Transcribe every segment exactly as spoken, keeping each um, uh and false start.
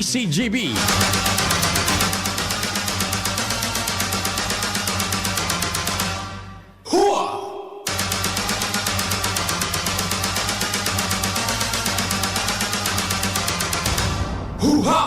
C G B. Hua! Hua!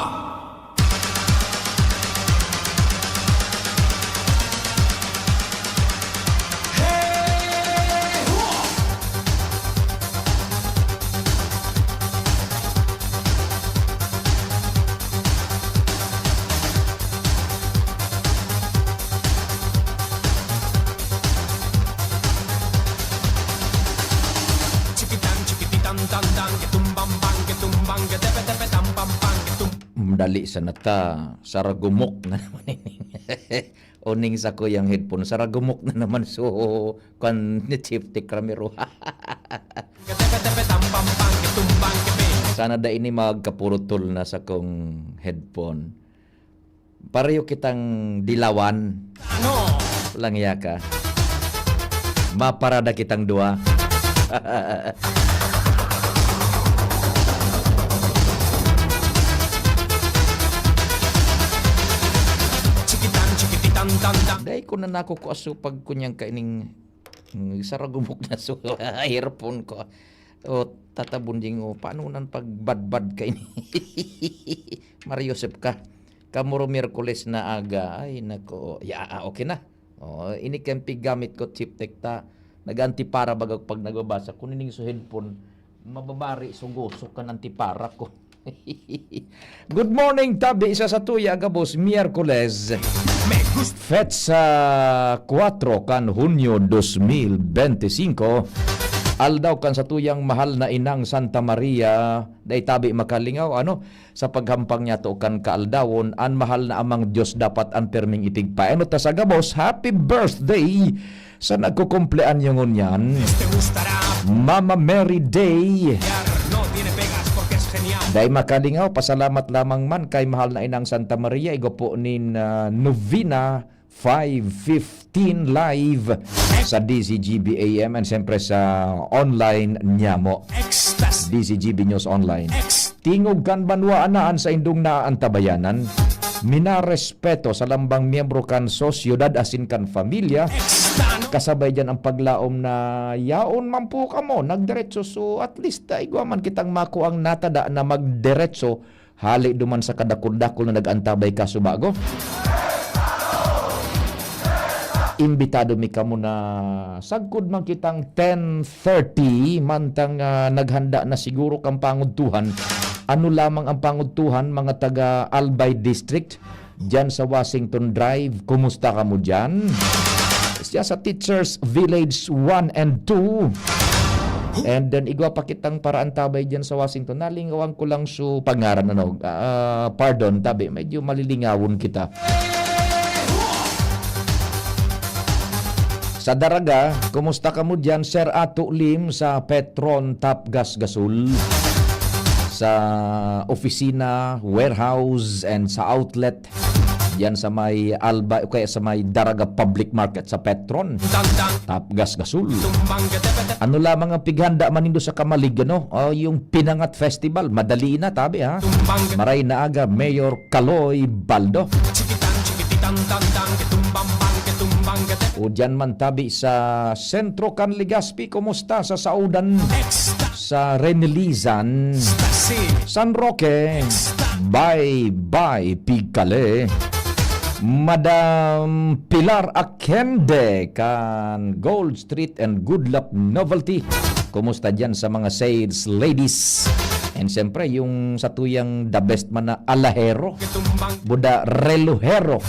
Chikitan, chikipitan, tan, tan, ketumbang, bang, ketumbang, ketepe, tepe, tam, pam, pang, ketum- Dali sa nata, saragumok na naman ini. Uning sa kuyang headphone, saragumok na naman. So, kan ni Chief Tech Ramiro. Ketepe, tepe, tam, pam, pang, ketumbang, kepe. Sana da ini magkapurutol na sa kong headphone. Pareho kitang dilawan. Ano? Walang iya ka. Maparada kitang dua. Chikitan, chikipitan, tan, tan. Dai ko na nakukua so pag kunyang kaining, mm, saragumok na so earphone ko. O, tatabon ding, o, paano nan pagbadbad ka ini? Mario Joseph ka. Kamuro Miyerkules na aga. Ay, nako. Ya, ah, okay na. O, ini kan pigamit ko, Chief Tech ta. Nag-antipara baga pag nagbabasa. Kung ining so headphone, mababari, sugoso kan antipara ko. Good morning, tabi sa satuya, gabos, Miyerkules. Me gusta. Petsa kuwatro kan Hunyo dos mil benti singko. Aldaw kan satuyang mahal na inang Santa Maria, dai tabi makalingaw, ano, sa paghampang niya to kan kaaldawon, an mahal na Amang Diyos dapat an perming itigpaenot ta sa gabos. Happy birthday sa nagkukumpleanyo ngunyan, Mama Mary Day. Dai makalingaw, pasalamat lamang man kay mahal na inang Santa Maria, igwa po nin, ah, novena five fifteen live sa D Z G B A M and siyempre sa online niya mo. D Z G B News Online. Tingog kan banwa na an saindong naantabayanan. Minarespeto sa lambang miyembro kan sosyedad asin kan pamilya. Kasabay diyan ang paglaom na yaon man po kamo nagdiretso. So, at least, ah, igwa man kitang makuang natada na magdiretso hali duman sa kadakul-dakul na nag-antabay kasubago. Imbitado mi kamo na sagkod man kitang ten thirty, mantang, ah, naghanda na siguro kan pangudtuhan. Ano lamang ang pangudtuhan, mga taga Albay District, diyan sa Washington Drive? Kumusta kamo diyan? Siya sa Teachers Village one and two. And then, igwa pa kitang paraantabay diyan sa Washington. Nalingawan ko lang su pangaran, ano, ah, pardon, tabi, medyo malilingawon kita. Sa Daraga, kumusta kamo diyan, Sir Ato Lim, sa Petron, Tapgas, Gasol? Sa opisina, warehouse, and sa outlet, diyan sa may Alba, o kaya sa may Daraga Public Market sa Petron, Tapgas, Gasol. Ano lamang ang pighanda man nindo sa kamalig, ano? O, yung Pinangat Festival, madali na, tabi, ha? Maray na aga, Mayor Kaloy Baldo. O diyan man tabi sa Sentro kan Legazpi, kumusta sa Saudan? Sa Renilizan, San Roque, bye bye Pigkale. Madam Pilar Akende kan Gold Street and Good Luck Novelty. Kumusta diyan sa mga sales ladies? And siyempre, yung sa tuyang the best man na alahero, buda relohero.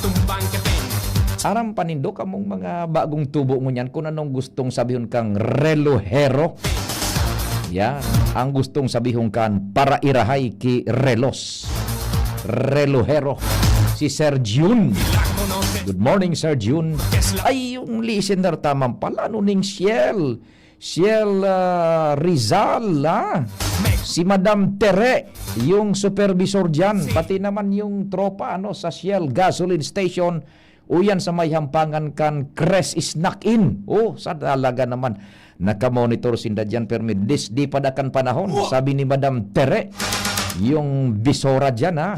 Aram pa nindo kamong mga bagong tubo ngunyan kung anong gustong sabihon kang relohero? Yan. Ang gustong sabihon kan parairahay ki relos. Relohero. Si Sir Jun. Good morning, Sir Jun. Ay, yung listener taman pala, ano ning Shell? Shell, ah, Rizal, ah. Si Madam Tere, yung supervisor diyan. Pati naman yung tropa, ano, sa Shell gasoline station. Uyan sa may hampangan kan Cres Snack Inn. Oh, sa talaga naman. Nakamonitor sinda diyan, permi dis di pa dakan panahon, sabi ni Madam Tere. yung bisora dyan, ha?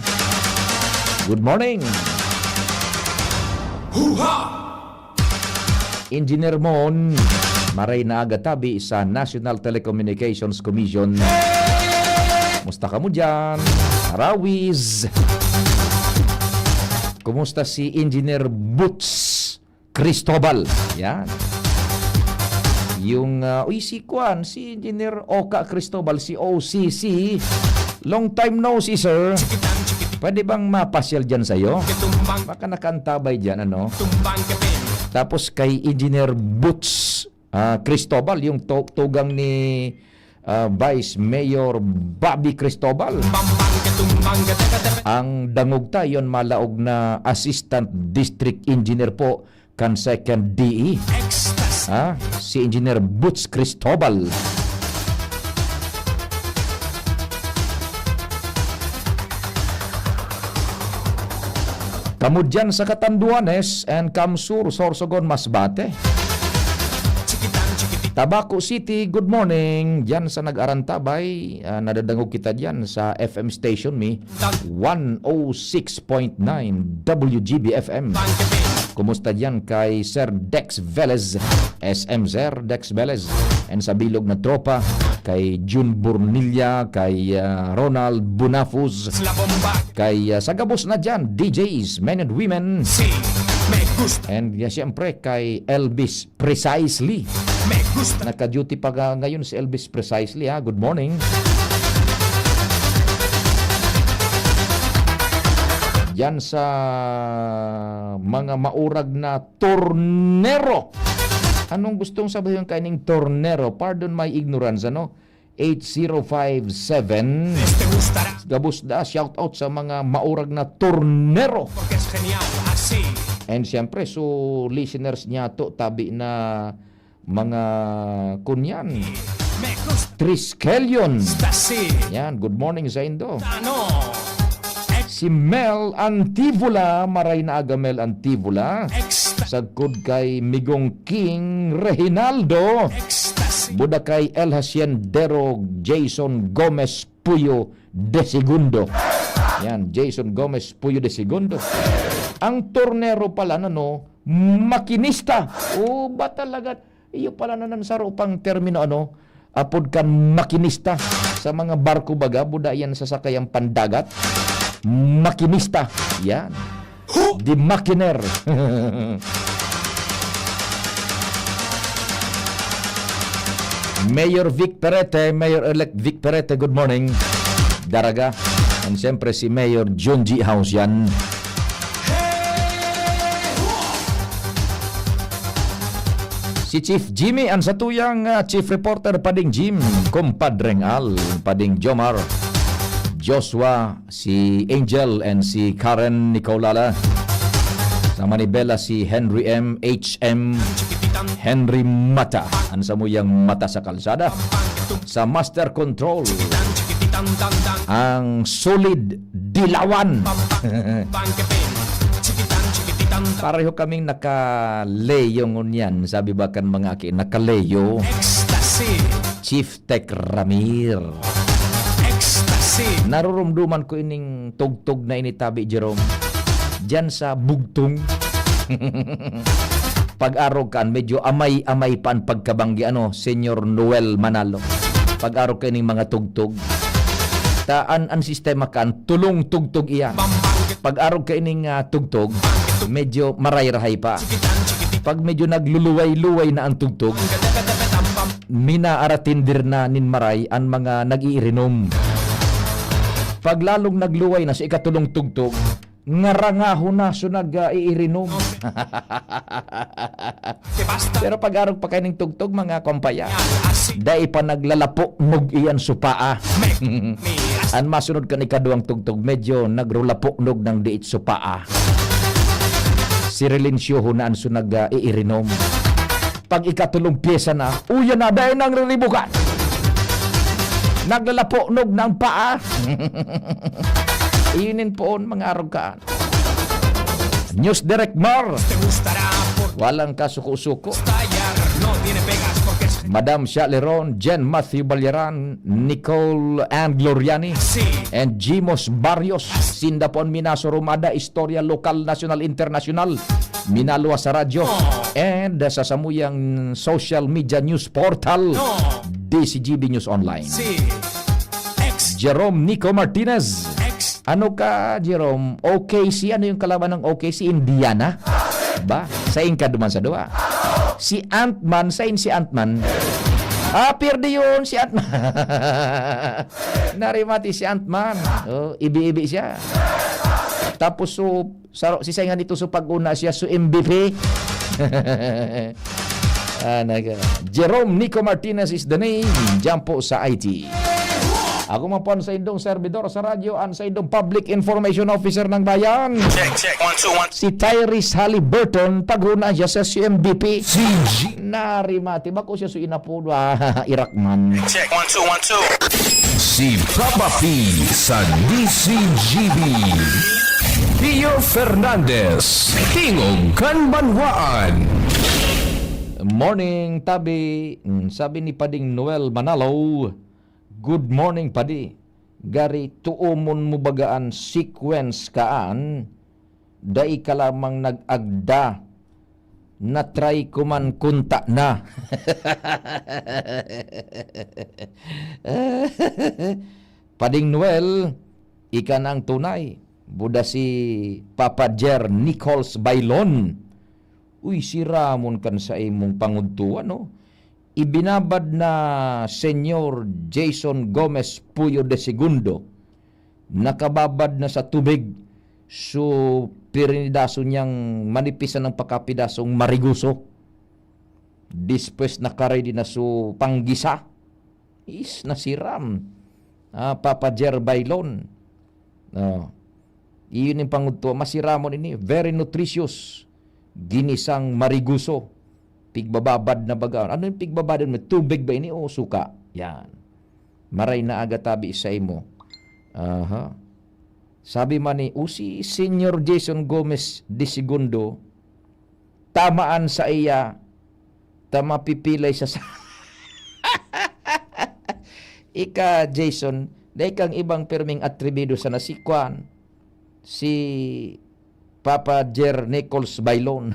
Good morning. Huha! Engineer Mon, maray na aga tabi sa National Telecommunications Commission. Musta ka mo dyan? Rawiz! Kumusta si Engineer Boots Cristobal? Yan. Yung, ah, uy, si Kwan, si Engineer Oka Cristobal, si O C C. Long time no see, sir. Pwede bang mapasyal dyan sa'yo? Baka nakantabay dyan, ano? Tapos kay Engineer Boots, ah, Cristobal, yung to-, tugang ni, ah, Vice Mayor Bobby Cristobal. Ang dangog ta, yon malaog na Assistant District Engineer po kan Second D E. Ha? Si Engineer Boots Cristobal. Kamo dyan sa Catanduanes and Kamsur, Sorsogon, Masbate. Tabaco City, good morning. Dyan sa nag-arantabay, ah, nadadangog kita dyan sa F M station mi, one oh six point nine W G B F M. Kumusta dyan kay Sir Dex Velez, S M Sir Dex Velez, and sa bilog na tropa, kay Jun Burnilla, kay, ah, Ronald Bunafus, kay, ah, sa gabos na dyan, D Js, men and women, and, ah, siyempre kay Elvis Precisely. Naka-duty pa nga ngayon si Elvis Precisely, ha. Good morning. Diyan sa mga maurag na tornero. Anong gustong sabihin kaining tornero? Pardon my ignorance, ano? Eight zero five seven. Gabos da, shout out sa mga maurag na tornero. And siyempre, so listeners niya to, tabi na mga kunyan. Triskelion. Yan, good morning sa indo. Si Mel Antivola, maray na aga, Mel Antivola. Sagkod kay Migong King Reginaldo. Buda kay El Haciendero Jason Gomez Puyo de Segundo. Yan, Jason Gomez Puyo de Segundo. Ang tornero pala, ano, makinista. O ba talaga? Iyo pala na nan saro pang termino, ano, apod kan makinista sa mga barko baga, buda yan sa sakayang pandagat. Makinista. Yan. The Makiner. Mayor Vic Perete, Mayor-elect Vic Perete, good morning. Daraga. And siyempre si Mayor Junji House yan. Si Chief Jimmy, ang satuyang, ah, chief reporter, Pading Jim, Kumpadreng Al, Pading Jomar, Joshua, si Angel, and si Karen Nicolala. Sa Manibela, si Henry M, H M, Henry Mata, ang samuyang mata sa kalsada. Sa Master Control, ang solid dilawan. Pareho kaming nakaleyo ngunyan, sabi ba kan mga aki, nakaleyo. Ecstasy. Chief Tech Ramir. Ecstasy. Narurumduman ko ining tugtog na ini, Tabi Jerome. Diyan sa bugtong. Pag-arog kan, medyo amay-amay pa an pagkabanggi, ano, Senyor Noel Manalo. Pag-arog kaining mga tugtog. Ta an, an sistema kan, tulong tugtog iya. Pag-arog kaining, ah, tugtog, medyo maray-rahay pa. Pag medyo nagluluway-luway na ang tugtog, minaaratindir na nin maray an mga nag-iirinom. Pag lalong nagluway na sa ikatulong tugtog, ngarangahon na so nag-iirinom. Pero pag-arog pa kaining tugtog, mga kompaya, dai pa naglalapo-nog iyan supaa. An masunod kan ikaduwang tugtog, medyo nagrulapo-nog ng diit supaa. Sirilinsyuho na an so nag-iirinom. Pag ikatulong pyesa na, uya na, dai nang riribukan. Naglalapo-nog na ang paa. Inin poon, mga arog kaan. News Direct Mar. Walang kasuko-suko. Madam Shirley Ron, Jen Matthew Balyaran, Nicole Ann Gloriani, Si and Jimos Barrios, Sinda po an Minaso Rumada, Istorya Lokal, Nasyonal, Internasyonal, Minaluwas sa Radyo, Oh. and sa samuyang social media news portal, Oh. D C G B News Online. Si X. Jerome Nico Martinez. X. Ano ka, Jerome? O K C, ano yung kalaban ng O K C? Indiana? Ba? Sain ka duman sa duwa? Si Ant-Man, sain si Ant-Man? Ah, pirdi yun, si Ant-Man. Narimati si Ant-Man. Oh, ibi-ibi siya. Tapos, so, saro, si saingan ito, so pag-una siya, so M V P. Ah, naga. Jerome Nico Martinez is the name. Diyan po sa I T. Ako man po ang sa indong servidor sa radyo, ang sa indong public information officer ng bayan. Check, check. One, two, one. Si Tyrese Halliburton, pag-una siya sa C M V P. C G. Narimati, bako siya so inapodo, ah, Irakman. Check, one, two, one, two. Si Papa P sa D C G B. Pio Fernandez, Tingog kan Banwaan. Morning, Tabi. Mm, sabi ni Pading Noel Manalo, "Good morning, Padi. Gari, tuomon mo baga an sequence kaan? Dai ka lamang nag-agda. Na-try ko man kunta na." Pading Noel, ika na ang tunay. Buda si Papa Jer Nichols Bailon. Uy, siramon kan sa imong pangudtuan, no? Ibinabad na Senyor Jason Gomez Puyo de Segundo. Nakababad na sa tubig. So, pirinidaso niyang manipis na ng pakapidasong mariguso. Despues nakaready na so panggisa. Is, nasiram. Ah, Papa Jer Bailon. Oh. Iyon yung pangudto. Masiramon ini. Very nutritious. Ginisang mariguso. Pigbababad na baga. Ano yung pigbababad mo? Tubig ba ini o suka? Yan. Maray na aga tabi sa imo. Aha. Sabi man ni, o si Senyor Jason Gomez de Segundo, tamaan sa iya, ta mapipilay sa sa-, Ika, Jason, dai kang ibang pirming atribido sana si kwan, si Papa Jer Nichols Bailon.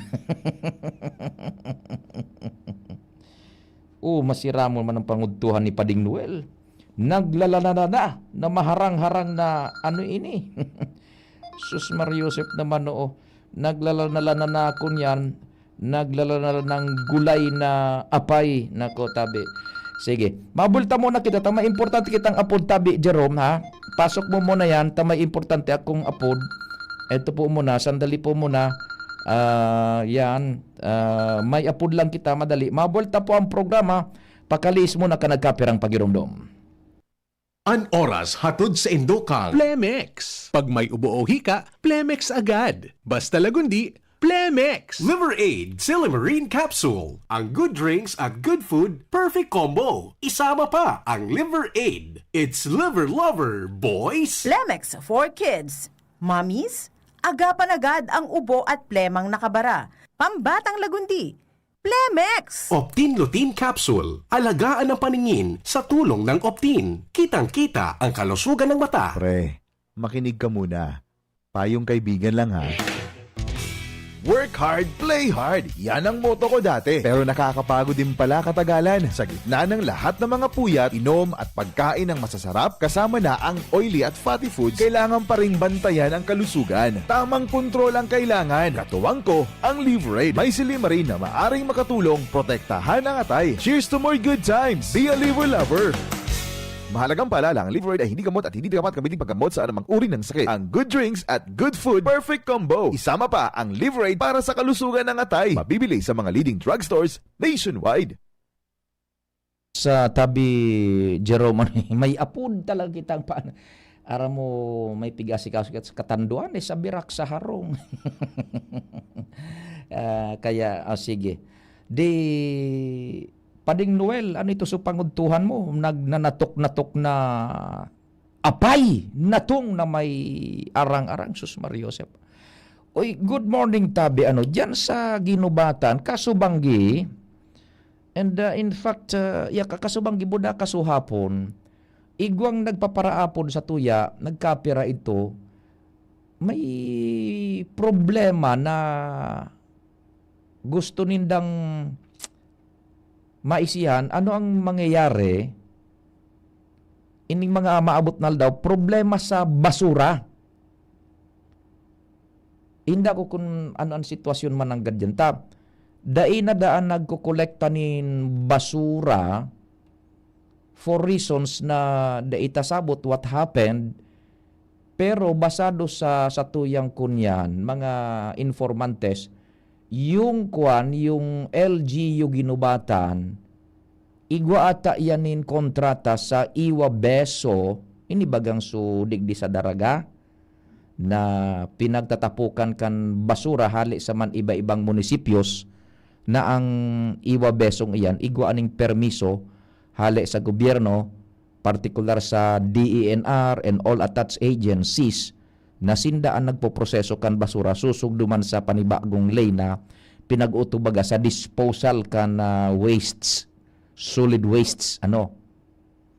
Oh, masiramon man ang pangudtuhan ni Pading Noel. Naglalana na, na maharang-harang na ano ini? Sus, Mar Joseph naman, oo. Naglalana-lana na ako niyan. Naglalana ng gulay na apay. Nako, tabi. Sige. Mabulta muna kita. Tama, importante kitang apod, tabi, Jerome, ha? Pasok mo muna yan. Tama, importante akong apod. Ito po muna. Sandali po muna. Ah, yan. Ah, may apod lang kita. Madali. Mabulta po ang programa. Pakaliis muna ka nagkapirang pagiromdom. An oras hatod sa indo kang Plemex. Pag may ubo o hika, Plemex agad. Basta Lagundi, Plemex! Liver Aid, Silymarin Capsule. Ang good drinks at good food, perfect combo. Isama pa ang Liver Aid. It's Liver Lover, boys! Plemex for kids. Mommies, agapan agad ang ubo at plemang nakabara. Pambatang Lagundi, Plemex! Optin Lutein Capsule. Alagaan ang paningin sa tulong ng Optin. Kitang-kita ang kalusugan ng mata. Pre, makinig ka muna. Payong kaibigan lang, ha. Work hard, play hard. Yan ang motto ko dati. Pero nakakapagod din pala katagalan. Sa gitna ng lahat ng mga puyat, inom at pagkain ng masasarap, kasama na ang oily at fatty foods, kailangan pa ring bantayan ang kalusugan. Tamang kontrol ang kailangan. Katuwang ko, ang Liver Aid. May silymarin na maaring makatulong protektahan ang atay. Cheers to more good times! Be a Liver Lover! Mahalagang paalala, ang Liver Aid ay hindi gamot at hindi dapat gamitin paggamot sa anumang uri ng sakit. Ang good drinks at good food, perfect combo. Isama pa ang Liver Aid para sa kalusugan ng atay. Mabibili sa mga leading drugstores nationwide. Sa tabi, Jerome, may apod talaga kitang pa-, aram mo, may pig-asikaso kita sa katanduan, eh, sa birak, sa harong. Ah, kaya, ah, sige. Di, Pading Noel, ano ito sa pangudtuhan mo? Nagnanatok-natok na apay, natong na may arang-arang, sus, Mar Joseph. Oy, good morning, tabi, ano, diyan sa Ginubatan, Kasubanggi, And, uh, in fact, uh, ya kakasubang gibo na kasuhapon, igwang nagpaparaapod sa tuya, nagkapira ito, may problema na gusto nindang maisihan. Ano ang mangyayari ining mga maabot na aldaw? Problema sa basura. Inda ko kun ano ang sitwasyon man nanggad diyan. Ta, dai na daan nagkokolekta nin basura for reasons na dai ta sabot what happened, pero basado sa satuyang kunyan, mga informantes, yung kwan, yung L G U Ginubatan, igwa ata yan nin kontrata sa Iwa Beso, ini bagang su digdi sa Daraga, na pinagtatapukan kan basura hale sa man iba-ibang munisipyos, na ang Iwa Besong iyan igwa ning permiso hale sa gobyerno, partikular sa D E N R and all attached agencies, na sinda an nagpoproseso kan basura susugdo man sa panibagong ley na pinag-utubaga sa disposal kan, ah, wastes, solid wastes, ano.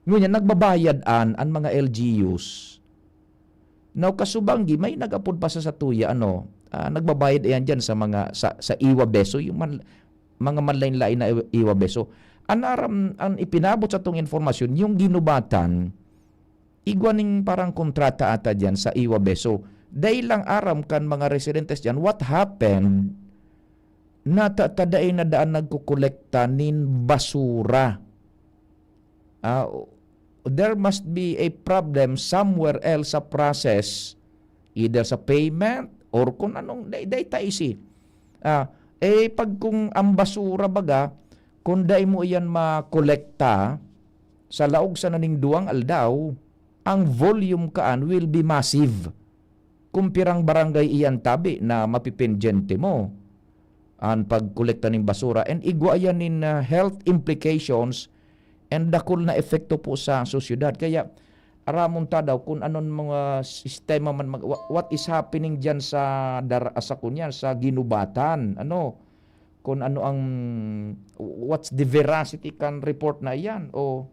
Ngunyan, nagbabayad an, an mga L G Us. Now, kasubanggi, may nag-apod pa sa satuya, ano, ah, nagbabayad iyan diyan sa mga, sa, sa Iwa Beso, yung man, mga manlain-lain na Iwa, Iwa Beso. An aram, an ipinabot sa tong informasyon, yung Ginubatan, igwa ning parang kontrata ata diyan sa Iwa Beso. Dai lang aram kan mga residentes diyan, what happened na ta, ta dai na daan nagkokolekta nin basura. Ah, there must be a problem somewhere else sa process, either sa payment or kung anong, dai, dai ta isi. Ah, eh, pag kung ang basura baga, kung dai mo iyan makolekta sa laog sana ning duwang aldaw, ang volume kaan will be massive. Kung pirang barangay iyan tabi na mapipendyente mo an pagkolekta nin basura, and igwa iyan nin, ah, health implications and dakul na epekto po sa sosyedad. Kaya aramon ta daw kung anon mga sistema man mag-, wha-, what is happening diyan sa dar-, sa kunyan, sa Ginubatan, ano? Kung ano ang, what's the veracity kan report na iyan? O,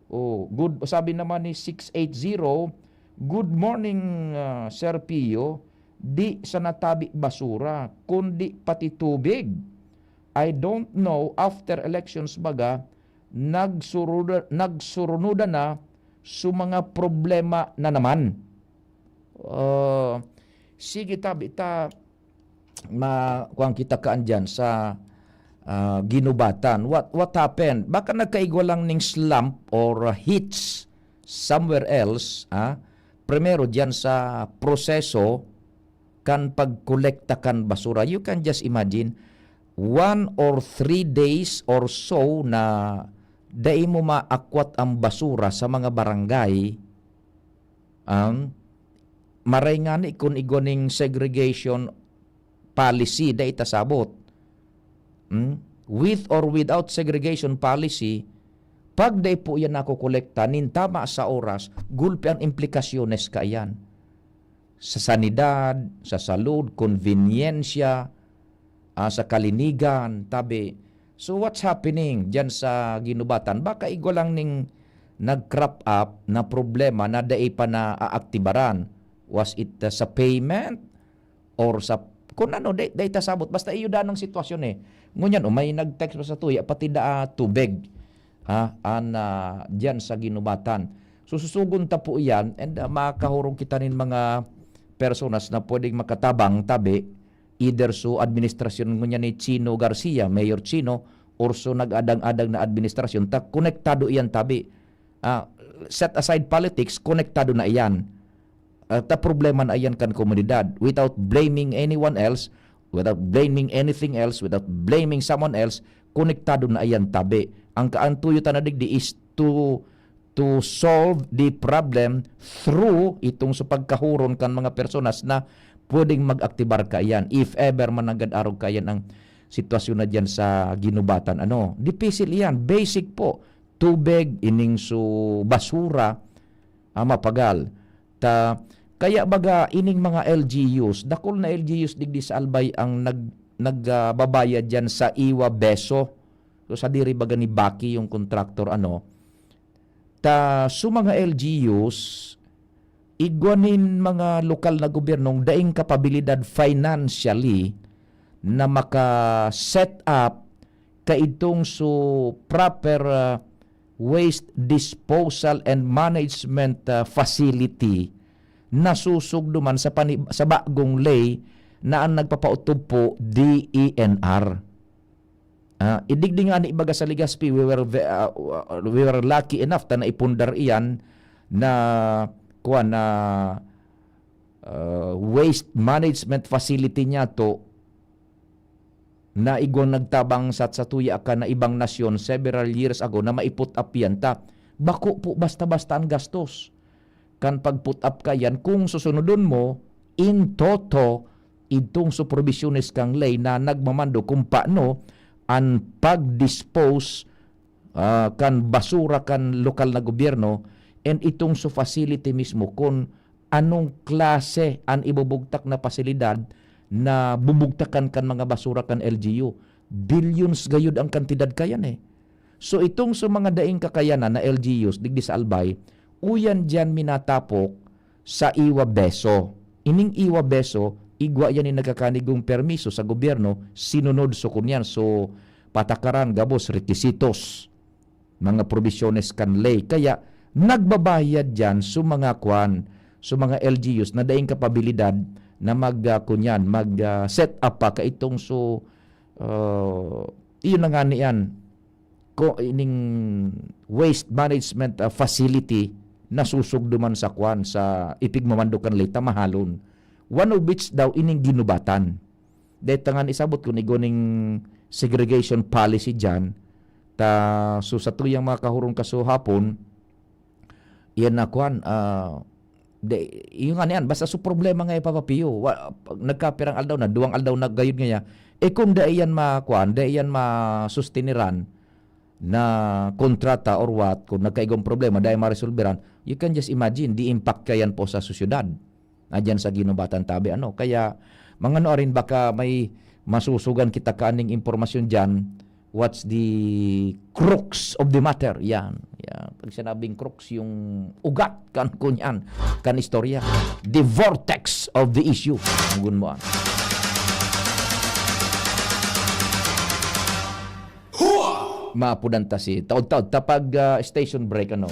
o, good, sabi naman ni six eight zero, "Good morning, ah, Sir Pio. Di sa natabi basura, kundi pati tubig. I don't know, after elections baga, nagsuruda-, nagsurunudan na su mga problema na naman." Ah, sige, tabi ta, ma-, kuwan kita kaan diyan sa, ah, Ginubatan. What, what happened? Baka nagkaigwa lang ning slump or, ah, hitch somewhere else, ah. Primero, diyan sa proseso kan pagkolekta kan basura. You can just imagine, one or three days or so na dai mo maakwat ang basura sa mga barangay. Ang maray ngani kun igwa ning segregation policy, dai ta sabot. Hmm? With or without segregation policy, pag dai po yan nakokolekta nin tama sa oras, gulpi ang implikasyones kaiyan. Sa sanidad, sa salud, konbenyensya, ah, sa kalinigan, tabi. So, what's happening diyan sa Ginubatan? Baka igwa lang ning nag-crop up na problema na dai pa naaaktibaran. Was it, ah, sa payment or sa kun ano, dai, dai ta sabot. Basta iyo dan ang sitwasyon, eh. Ngunyan, o, may nag-text pa sa tuya, pati daa tubig, ha, an, ah, diyan sa Ginubatan. So, susugon ta po iyan, and, ah, makahurog kita nin mga personas na pwedeng makatabang, tabi, either so administrasyon ngunyan ni Chino Garcia, Mayor Chino, or so nag-adang-adang na administrasyon, ta konektado iyan, tabi. Ah, set aside politics, konektado na iyan. Ah, ta problema na iyan kan komunidad. Without blaming anyone else, without blaming anything else, without blaming someone else, konektado na iyan, tabi. Ang kaantuyo ta na digdi is to, to solve the problem through itong sa pagkahuron kan mga personas na pwedeng mag-aktibar kaiyan. If ever man nanggad arog kaiyan ang sitwasyon na diyan sa Ginubatan, ano, dipisil iyan. Basic po. Tubig, ining su basura, ah, mapagal. Ta, kaya baga ining mga L G Us, dakul na L G Us digdi sa Albay ang nag-, nag, ah, babayad diyan sa Iwa Beso. So, sadiri baga ni Baki yung contractor, ano, ta, so mga L G Us, igwa nin mga lokal na gobyernong daing kapabilidad financially na maka-set up kaidtong so proper, ah, waste disposal and management, ah, facility na susugdo man sa pani-, sa bagong ley na ang nagpapautob po, D E N R. Ah, idigdi nga ni ibaga sa Legazpi, we were ve-, ah, we were lucky enough ta naipundar iyan na, kuwan, na, ah, waste management facility niya to na igwang nagtabang sa, sa tuya ka na ibang nasyon several years ago na maiput up yan ta. Bako po basta-basta ang gastos kan pag-put up ka yan kung susunodon mo in toto idtong supervisiones kang ley na nagmamando kung paano an pag-dispose, ah, kan basura kan lokal na gobyerno and itong sa facility mismo kung anong klase an ibubugtak na pasilidad na bubugtakan kan mga basura kan L G U. Billions gayud ang kantidad kayan eh. So itong sa mga daing kakayanan na L G Us digdi sa Albay, uyan diyan minatapok sa iwa beso. Ining iwa beso, igwa yan ni nagkakanigong permiso sa gobyerno, sinunod so kunyan. So, patakaran, gabos, requisitos, mga provisiones kan ley. Kaya, nagbabayad diyan so mga kwan, so mga L G Us na daing kapabilidad na mag, ah, kunyan, mag, ah, set up pa kaitong so, ah, iyon na nga niyan, ko, ining waste management, ah, facility na susugdo man sa kwan, sa ipigmamando kan ley ta mahalon. One of which daw ining ginubatan. Dahil tangan isabot ko ni guning segregation policy dyan, ta, so sa tuyang mga kahurong kasuhapon, iyan na kwan, ah, de, yung ano yan, basta so problema nga ipapapiyo. Wa, pag nagkapirang aldaw na, duwang aldaw na gayud nga ya, eh kung dai yan ma, kwan, dai yan masustiniran na kontrata or what, kung nagkaigong problema, dai maresolveran, you can just imagine the impact kayan po sa sosyedad. Adyan sa ginubatan tabi, ano. Kaya, mga ano rin, baka may masusugan kita kaning impormasyon dyan, what's the crux of the matter? Yan. Yan. Pag sinabing crux, yung ugat kan kunyan, kan istorya. The vortex of the issue. Mugun mo, ah. Maapudan ta si, taod-taod, ta pag, ah, station break, ano.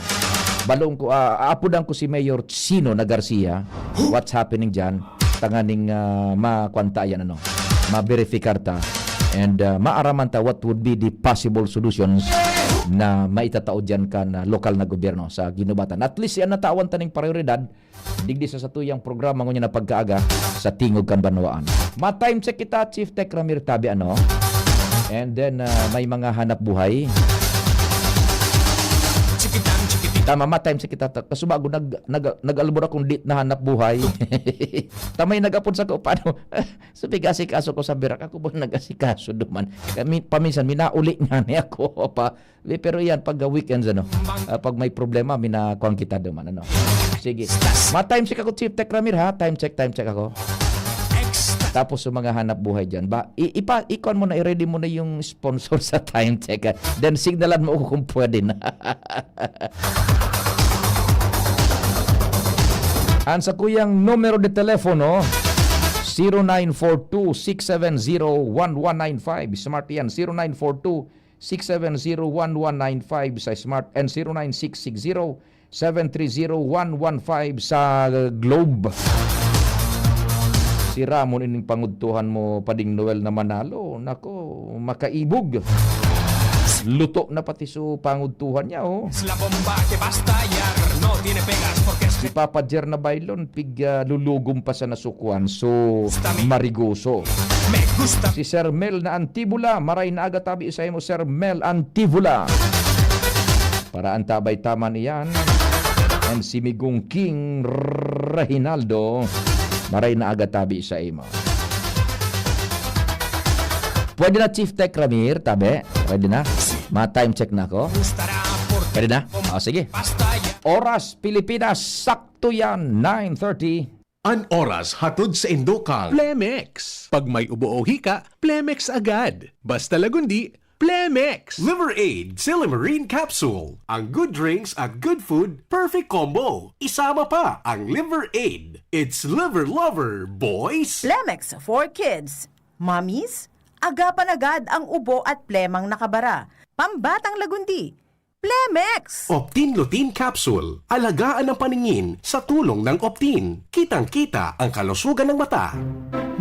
Balong ko, ah, aapudan ko si Mayor Chino na Garcia. What's happening dyan? Tanganing, ah, makwanta yan, ano. Maberifika ta. And, ah, maaraman ta what would be the possible solutions na maitatao dyan kan, ah, lokal na gobyerno sa ginubatan. At least, yan natawan ta ning prioridad digdi sa satuyang programa ngunyan na pagkaaga sa Tingog kan Banwaan. Ma-time check kita, Chief Tech Ramir Tabi, ano? And then, ah, may mga hanap buhay. Tama, ma-time check kita. Kasubago, nag, nag, nag-albor akong dit na hanap buhay. Tamay nag-apod sa ko, paano? Sabi, asikaso ko sa birak. Ako ba nag-asikaso duman? Kami, paminsan, minauli nga ni ako pa. Di, pero yan, pag, ah, weekends, ano, ah, pag may problema, minakuan kita duman, ano. Sige. Ma-time check ako, Chief Tech Ramir, ha? Time check, time check ako. Tapos sa mga hanap buhay dyan, ba, i-, ipa-, ikuan mo na, i-ready mo na yung sponsor sa time check, ha? Then, signalan mo ako kung pwede na. Ang sa kuyang numero de telepono, zero nine four two six seven zero one one nine five. Smart yan, zero nine four two six seven zero one one nine five sa Smart and zero nine six six zero seven three zero one one five sa Globe. Si Ramon ining pangudtuhan mo, Pading Noel na Manalo. Nako, makaibog. Luto na pati su pangudtuhan niya, oh. Es la bomba que va a estallar, no tiene pegas porque es Si Papa Jer na Baylon, pig, ah, lulugom pa sa nasukuan. So, marigoso. Me gusta. Si Sir Mel na Antibula, maray na aga tabi sa imo, Sir Mel Antibula. Para ang tabay taman iyan. And si Migong King Reginaldo, maray na aga tabi sa imo. Pwede na, Chief Tech Ramir, tabi. Pwede na. Ma-time check na ako. Pwede na? O, sige. Oras, Pilipinas, sakto yan, nine thirty. An oras hatod sa indo kan Plemex. Pag may ubo o hika, Plemex agad. Basta Lagundi, Plemex! Liver Aid Silymarin Capsule. Ang good drinks at good food, perfect combo. Isama pa ang Liver Aid. It's Liver Lover, boys! Plemex for kids. Mommies, agapan agad ang ubo at plemang nakabara. Pambatang lagundi. Plemex! Optin Lutein Capsule. Alagaan ang paningin sa tulong ng Optin. Kitang-kita ang kalusugan ng mata.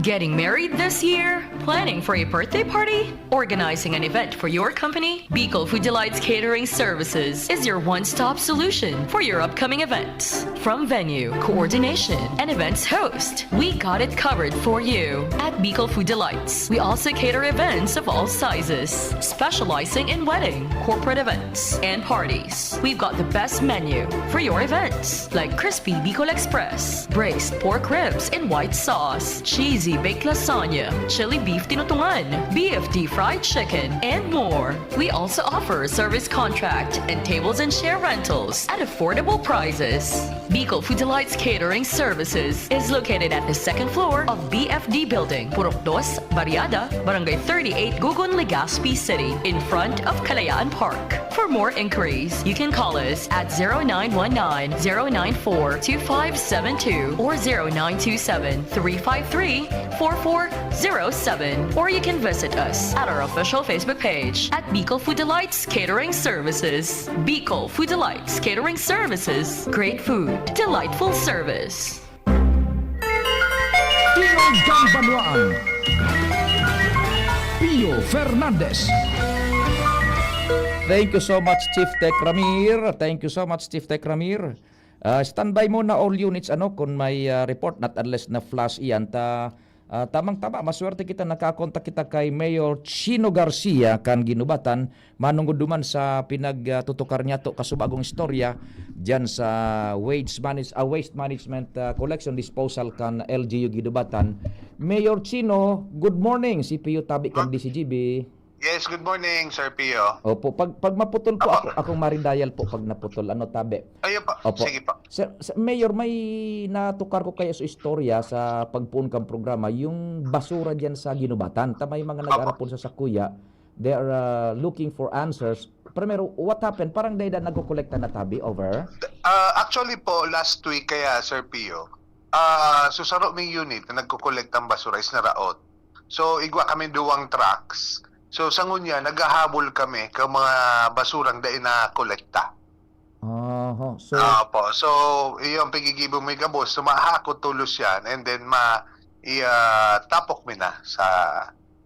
Getting married this year? Planning for a birthday party? Organizing an event for your company? Bicol Food Delights Catering Services is your one-stop solution for your upcoming events. From venue, coordination, and events host, we got it covered for you. At Bicol Food Delights, we also cater events of all sizes, specializing in wedding, corporate events, and parties. We've got the best menu for your events, like crispy Bicol Express, braised pork ribs in white sauce, cheesy baked lasagna, chili beef tinutungan, B F D fried chicken, and more. We also offer service contract and tables and chair rentals at affordable prices. Bicol Food Delights Catering Services is located at the second floor of B F D Building, Purok Dos, Barriada, Barangay thirty-eight, Gugun, Legazpi City, in front of Kalayaan Park. For more inquiries, you can call us at zero nine one nine, zero nine four, two five seven two or zero nine two seven, three five three, four four zero seven, or you can visit us at our official Facebook page at Bicol Food Delights Catering Services. Bicol Food Delights Catering Services. Great food, delightful service. Tingog kan Banwaan, Pio Fernandez. Thank you so much, Chief Tech Ramir. Thank you so much, Chief Tech Ramir. Ah, standby muna all units, ano, kung may, ah, report, not unless na flash iyan. Ta, ah, tamang-tama, maswerte kita, nakakontak kita kay Mayor Chino Garcia kan Guinobatan, manungod duman sa pinagtutukar niyato kasubagong istorya diyan sa wage manage-, ah, waste management, ah, collection disposal kan L G U Guinobatan. Mayor Chino, good morning. Si Pio tabi kan Good D C G B. Yes, good morning, Sir Pio. Opo, pag, pag maputol po Apo. ako, akong maridayal po pag naputol. Ano, tabi? Ayun po. Opo. Sige po. Sir, Sir Mayor, may natukar ko kayo sa istorya sa pagpoon kang programa, yung basura diyan sa Guinobatan. Ta may mga Opo. nag-arapon sa sakuya. They are, uh, looking for answers. Primero, what happened? Parang dayda nagkokolekta na, tabi, over? Ah, actually po, last week kaya, Sir Pio, ah, so saro ming unit na nagkokolekta ng basura is naraot. So, igwa kami duwang trucks. So, sa ngunyan, naghahabol kami ka mga basurang dai na kolekta. Aha. So, Opo. So, iyo ang pigigibo mi gabos. So, mahakot tulos yan. And then, ma, i, ah, tapok mi na sa,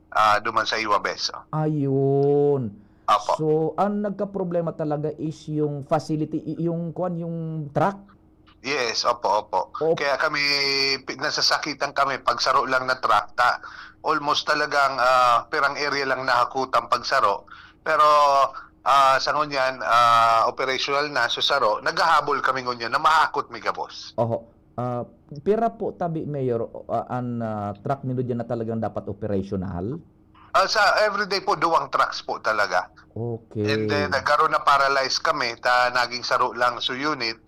ah, duman sa Iwa Beso. Ayun. Opo. So, ang nagkaproblema talaga is yung facility, y-, yung, kwan, yung truck? Yes, opo, opo. Opo. Kaya kami, pi-, nasasakitan kami pag saro lang na truck. Ta, almost talagang, ah, pirang area lang nahakutan pag saro. Pero, ah, sa ngunyan, ah, operational na, so saro, naghahabol kami ngunyan na mahakot mi gabos. Oho. Ah, pira po tabi, Mayor, o, ah, an, ah, truck nindo diyan na talagang dapat operational? Ah, sa everyday po, duwang trucks po talaga. Okay. And then, nagkaroon na paralyze kami, ta naging saro lang sa unit.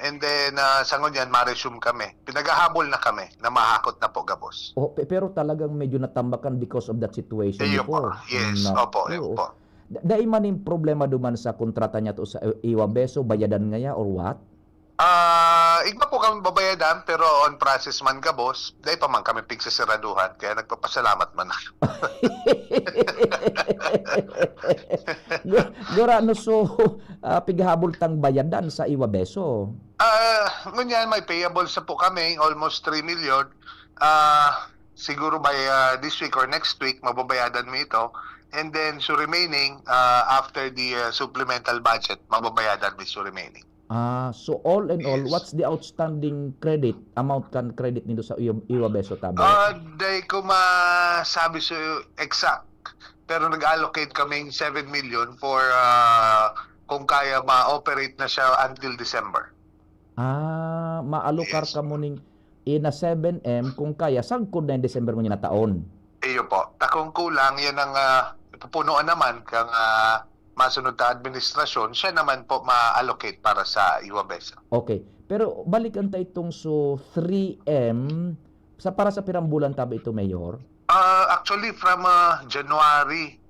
And then, ah, sa ngunyan, ma-resume kami. Pinaghahabol na kami na mahakot na po gabos. Oh, pe-, pero talagang medyo natambakan because of that situation Iyo po. before. Yes, Naku. opo, iyo po. Da-, dai man yung problema duman sa kontrata niya to sa I-, Iwa Beso, bayadan ngaya or what? Ah, igwa po kami babayadan, pero on process man gabos, dai pa man kami pigsasiraduhan, kaya nagpapasalamat man ako. Gu-, gurano so, ah, pighabol tang bayadan sa Iwa Beso? Ah, ngunyan, may payables na po kami, almost three million. Ah, siguro by, ah, this week or next week, mababayadan mi ito. And then, so remaining, ah, after the, ah, supplemental budget, mababayadan mi so remaining. Ah, so all in all, Yes. what's the outstanding credit, amount kan credit nindo sa Iwa, Iwa Beso, tabi? Ah, dai ko masabi sa exact, pero nag-allocate kaming seven million for, ah, kung kaya ma-operate na siya until December. Ah, maalokar Yes. kamo ning ina seven M kung kaya, sagkod na yung December ngunyan na taon. Iyo po. Ta kung kulang, yan ang, ah, pupunuan naman kang, ah, masunod ta administrasyon, siya naman po ma-allocate para sa Iwa Beso. Okay. Pero balikan ta itong so three M, sa, para sa pirang bulan tabi ito, Mayor? Ah, actually, from, ah, January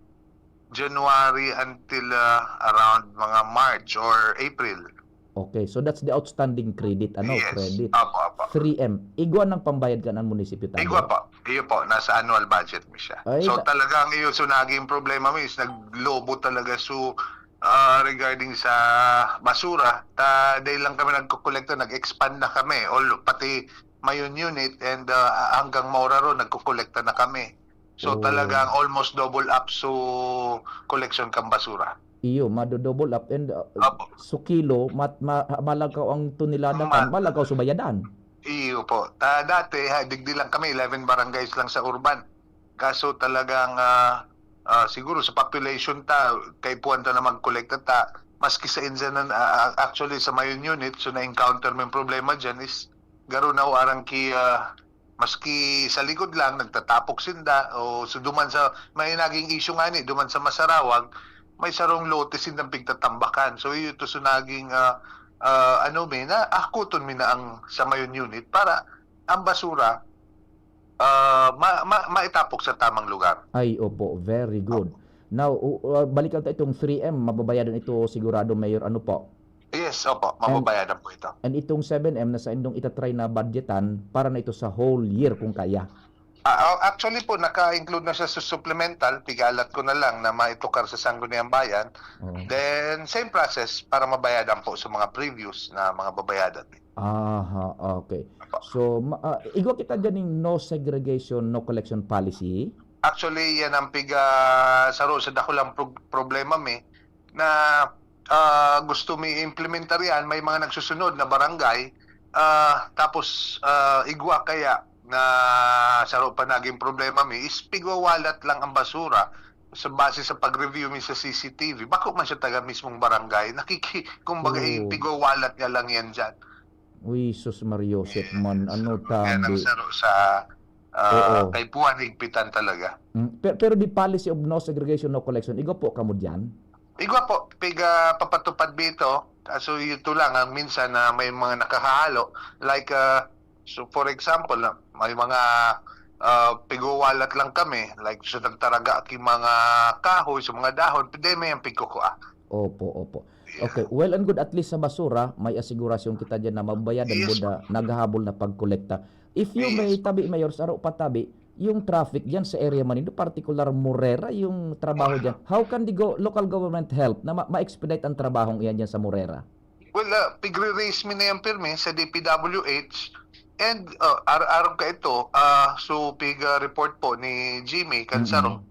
January until, ah, around mga March or April. Okay, so that's the outstanding credit, ano, Yes. credit. Apo, apo. Three M. Igwa nang pambayad kan ang munisipyo, tabi? Igwa po. Iyo po, nasa annual budget mi siya. Ay, So, ta- talagang iyo, so, naging problema mi is naglobo talaga. So, ah, regarding sa basura, ta, dahil lang kami nagkokolekta, nag-expand na kami. All, pati Mayon unit and, ah, hanggang Mauraro, nagkokolekta na kami. So, Oh. talagang almost double up. So, collection kan basura. Iyo, mado-double up and, ah, Apo. so kilo, mat-, ma-, malagaw ang tonelada Ma- kan, malagaw so bayadan. Iyo po. Ta-, dati, ha, digdi lang kami, eleven barangays lang sa urban. Kaso talagang, ah, ah, siguro sa population ta, kaipuhan ta na magkolekta ta. Maski sa Enzanan, ah, ah, actually sa Mayon unit, so na-encounter mo yung problema dyan is garo na o arang ki, ah, maski sa likod lang, nagtatapok sinda, o so duman sa, may naging issue nga ni, duman sa Masarawag, may sarong lote sindang pigtatambakan. So, iyo to, so naging, ah, ah, ano, mi na, akuton mi na ang sa Mayon unit para ang basura, ah, ma-, ma-, maitapok sa tamang lugar. Ay, opo, very good. Opo. Now, u-, uh, balikan ta itong three M, mababayadan ito sigurado, Mayor, ano po? Yes, opo, And, mababayadan po ito. and itong seven M na saindong itatry na budgetan para na ito sa whole year kung kaya? Ah, oh, actually po, naka-include na siya sa supplemental. Pigalat ko na lang na maitukar sa Sangguniang Bayan. Oo. Then, same process para mabayadan po sa mga previous na mga babayadan. Aha, okay. Apo. So, ma-, ah, igwa kita dyan ning no segregation, no collection policy? Actually, yan ang piga-, saro sa dakulang pro-, problema mi na, ah, gusto mi implementar yan. May mga nagsusunod na barangay, ah, tapos, ah, igwa kaya na saro pa naging problema mi is pigwawalat lang ang basura sa base sa pag-review mi sa C C T V. Bako man siya taga mismong barangay. Nakiki-, kumbaga, Oo. ipigwawalat niya lang yan dyan. Uy, sus, Mario, shit man. Yes. Ano, Yan ang tabi? saro sa, ah, Oo. kaipuhan, higpitan talaga. Mm, pe-, pero the policy of no segregation, no collection, igwa po kamo diyan? Igwa po, piga papatupad mi ito. Kaso ito lang, ang minsan na may mga nakahahalo. Like, ah, so for example, na may mga, ah, pigwawalat lang kami. Like, sa nagtaraga ki mga kahoy, sa mga dahon, pwede may ang pigkukua. Opo, opo. Yeah. Okay, well and good, at least sa basura, may asigurasyon kita diyan na mababayadan Yes, po. buda naghahabol na pagkolekta. If you Yes, may po. tabi, Mayor, saro pa tabi, yung traffic diyan sa area man nindo, particular Morera yung trabaho Ah. diyan. How can the go-, local government help na ma-, ma-expedite ang trabahong iyan diyan sa Morera? Well, ah, pigre-raise mi na yan pirmi sa D P W H and, ah, ar-, arog ka ito, ah, so pig, ah, report po ni Jimmy Cansaro. Mm-mm.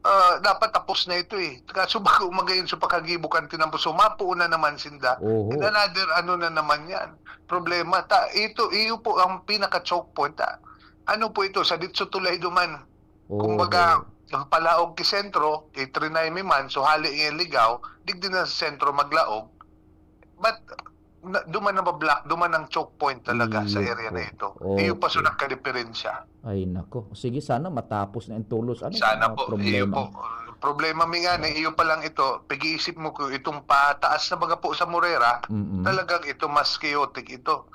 Ah, dapat tapos na ito eh. Kaso bako magayon sa pagkagibo kan tinampo, so mapuo na naman sinda. Oho. And another ano na naman yan. Problema. Ta, ito, iyo po ang pinaka-choke point, ah. Ano po ito? Sa Ditso Tulay duman. Oho. Kumbaga, ang palaog ki sentro, itrinay mi man, so hali nga ligaw, digdi na sa sentro maglaog. But, na, duman na ba-block, duman ang choke point talaga sa Iyo area po. na ito. Iyo pa Opo. sunod ka diferensya. Ay, nako. Sige, sana matapos na yung tulos, ano, Sana ah, po, iyo problema. po. Problema mi nga, Ah. ni iyo pa lang ito, pag-iisip mo ko itong pataas na baga po sa Morera, Mm-mm. talagang ito mas chaotic ito.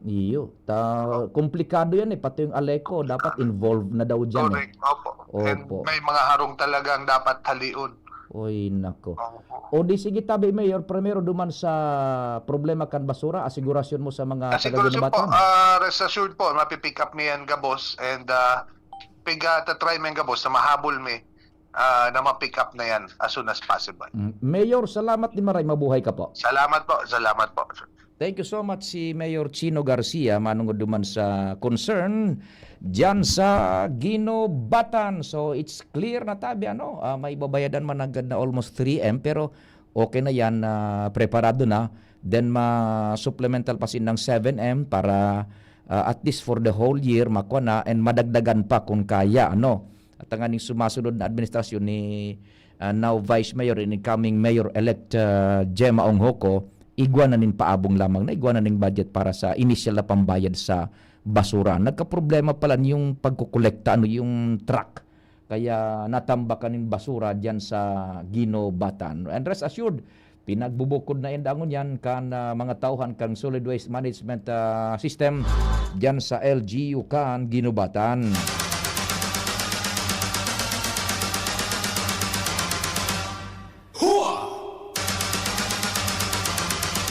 Iyo. Ta-, Oh. komplikado yan eh. Pati yung Aleco, dapat involved na daw dyan eh. Correct, opo. And Opo. may mga harong talagang dapat halion. Oy, nako. Opo. O di sige, tabi, Mayor, primero duman sa problema kan basura, asigurasyon mo sa mga taga Asigurasyon po, Guinobatan. ah, rest assured po, mapipick up mi yan gabos and, ah, piga-try mi yan gabos na mahabol mi, ah, na ma-pick up na yan as soon as possible. Mm. Mayor, salamat ni maray, mabuhay ka po. Salamat po, salamat po. Thank you so much, si Mayor Chino Garcia, manungod duman sa concern diyan sa Guinobatan. So, it's clear na tabi, ano, ah, may babayadan man agad na almost three M, pero okay na yan, ah, preparado na. Then, ma-supplemental pa sinang seven M para, ah, at least for the whole year, makwa na and madagdagan pa kung kaya, ano. At ang aning sumasunod na administrasyon ni, ah, now Vice Mayor and incoming Mayor-elect, ah, Gemma Onghoco, igwa na nin paabong lamang na igwa na ning budget para sa initial na pambayad sa basura. Nagkaproblema pala yung pagkukolekta, ano, yung truck. Kaya natambakan nin basura diyan sa Guinobatan. And rest assured, pinagbubukod na yan dangon yan kan, ah, mga tauhan kan Solid Waste Management, ah, System diyan sa L G U kan Guinobatan.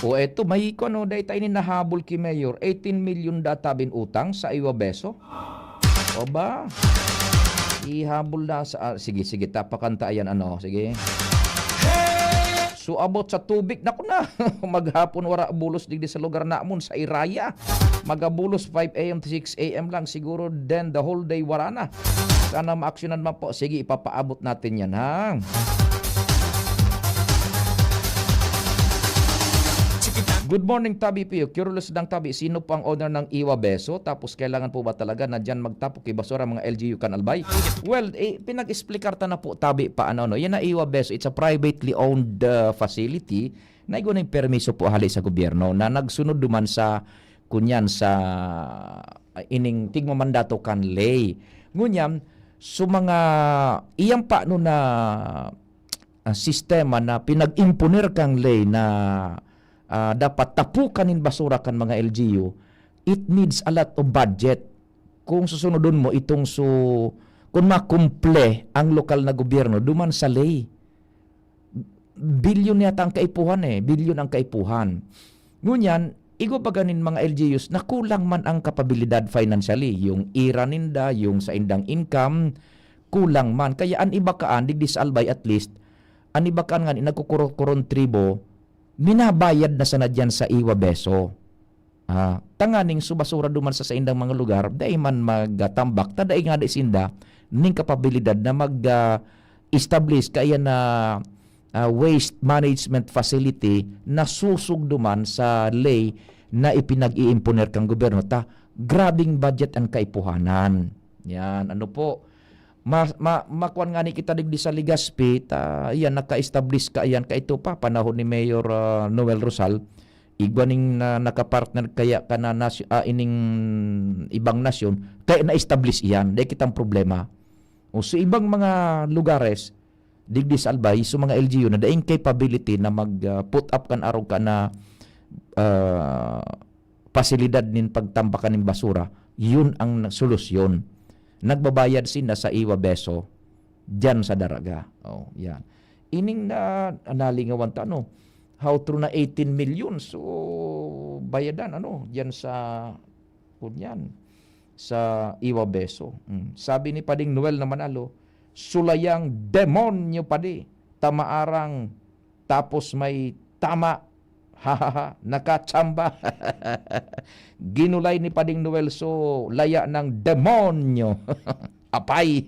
O eto, may kuno, dai ta ini nahabol ki Mayor, eighteen milyon da tabi an utang sa Iwa Beso. O ba? Ihabol na sa, ah, sige, sige, tapakan ta yan, ano, sige. So, about sa tubig, naku na, maghapon wara bulos digdi sa lugar namon, sa Iraya. Magabulos five a m to six a m lang, siguro then the whole day wara na. Sana maaksyonan man po. Sige, ipapaabot natin yan, ha? Good morning, Tabi Pio. Curious lang, Tabi, sino po ang owner ng Iwa Beso? Tapos kailangan po ba talaga na diyan magtapok ki basura ang mga L G U kan Albay? Well, eh, pinag-explicar ta na po, Tabi, pa ano, no? Yan na Iwa Beso, it's a privately owned, uh, facility na igwa ning permiso po hali sa gobyerno na nagsunod duman sa, kunyan, sa, uh, ining tigmamandato kan ley. Ngunyan, so mga, iyang paano na, ah, sistema na pinag-imponer kang ley na, ah, dapat tapukan nin basura kan mga L G U, it needs a lot of budget. Kung susunodon mo itong su-, kung makumple ang lokal na gobyerno duman sa ley, bilyon yata ang kaipuhan eh, bilyon ang kaipuhan. Ngunyan, igwa pa ganin mga L G Us na kulang man ang kapabilidad financially, yung ira ninda, yung saindang income, kulang man. Kaya an iba kaan, digdi sa Albay at least, an iba kaan ngani nagkukurot-kurong tribo, minabayad na sana diyan sa Iwa Beso. Ah, tanganing so basura duman sa saindang mga lugar, dai man magtambak, ta dai ngani sinda ning kapabilidad na mag, ah, establish kaiyan na, ah, waste management facility na susog duman sa ley na ipinag-iimponer kan gobyerno. Ta, grabing budget ang kaipuhanan. Yan, ano po, ma-, ma-, makuan ngani kita digdi sa Legazpi, ta, yan, naka-establish kaiyan, kaito pa, panahon ni Mayor, ah, Noel Rosal, igwa ning na, nakapartner kaya ka na nasyo-, ah, ining ibang nasyon, kaya na-establish iyan, dai kitang problema. O sa ibang mga lugares, digdi sa Albay, so mga L G U na daing capability na mag, ah, put up kan arog ka na, ah, pasilidad nin pagtambakan nin basura, yun ang solusyon. Nagbabayad sinda sa Iwa Beso, diyan sa Daraga. Oh, yan. Ining na, nalingawan ta, no? How true na eighteen million, so, bayadan, ano, diyan sa, kunyan, sa Iwa Beso. Mm. Sabi ni Pading Noel na Manalo, "Sulayang demonyo, padi, tamaarang, tapos may tama." Hahaha, nakachamba. Ginulay ni Pading Noel, so, laya ng demonyo. Apay.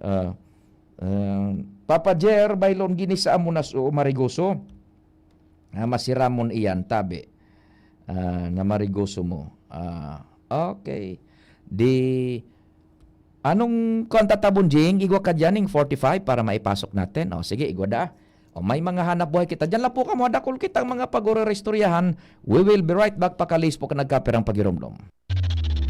Ah, ah, Papa Jer, baylon ginisa mo na so marigoso. Ah, masiramon iyan, tabi. Ah, na marigoso mo. Ah, okay. Di, anong kanta ta, Bonjing? Igwa ka dyan ning forty-five para maipasok natin. O, sige, igwa da. O, may mga hanap buhay kita. Diyan lang po kamo, dakul kitang mga pag-ureristoryahan. We will be right back, pakalispo ka nagkaperang pagiromdom.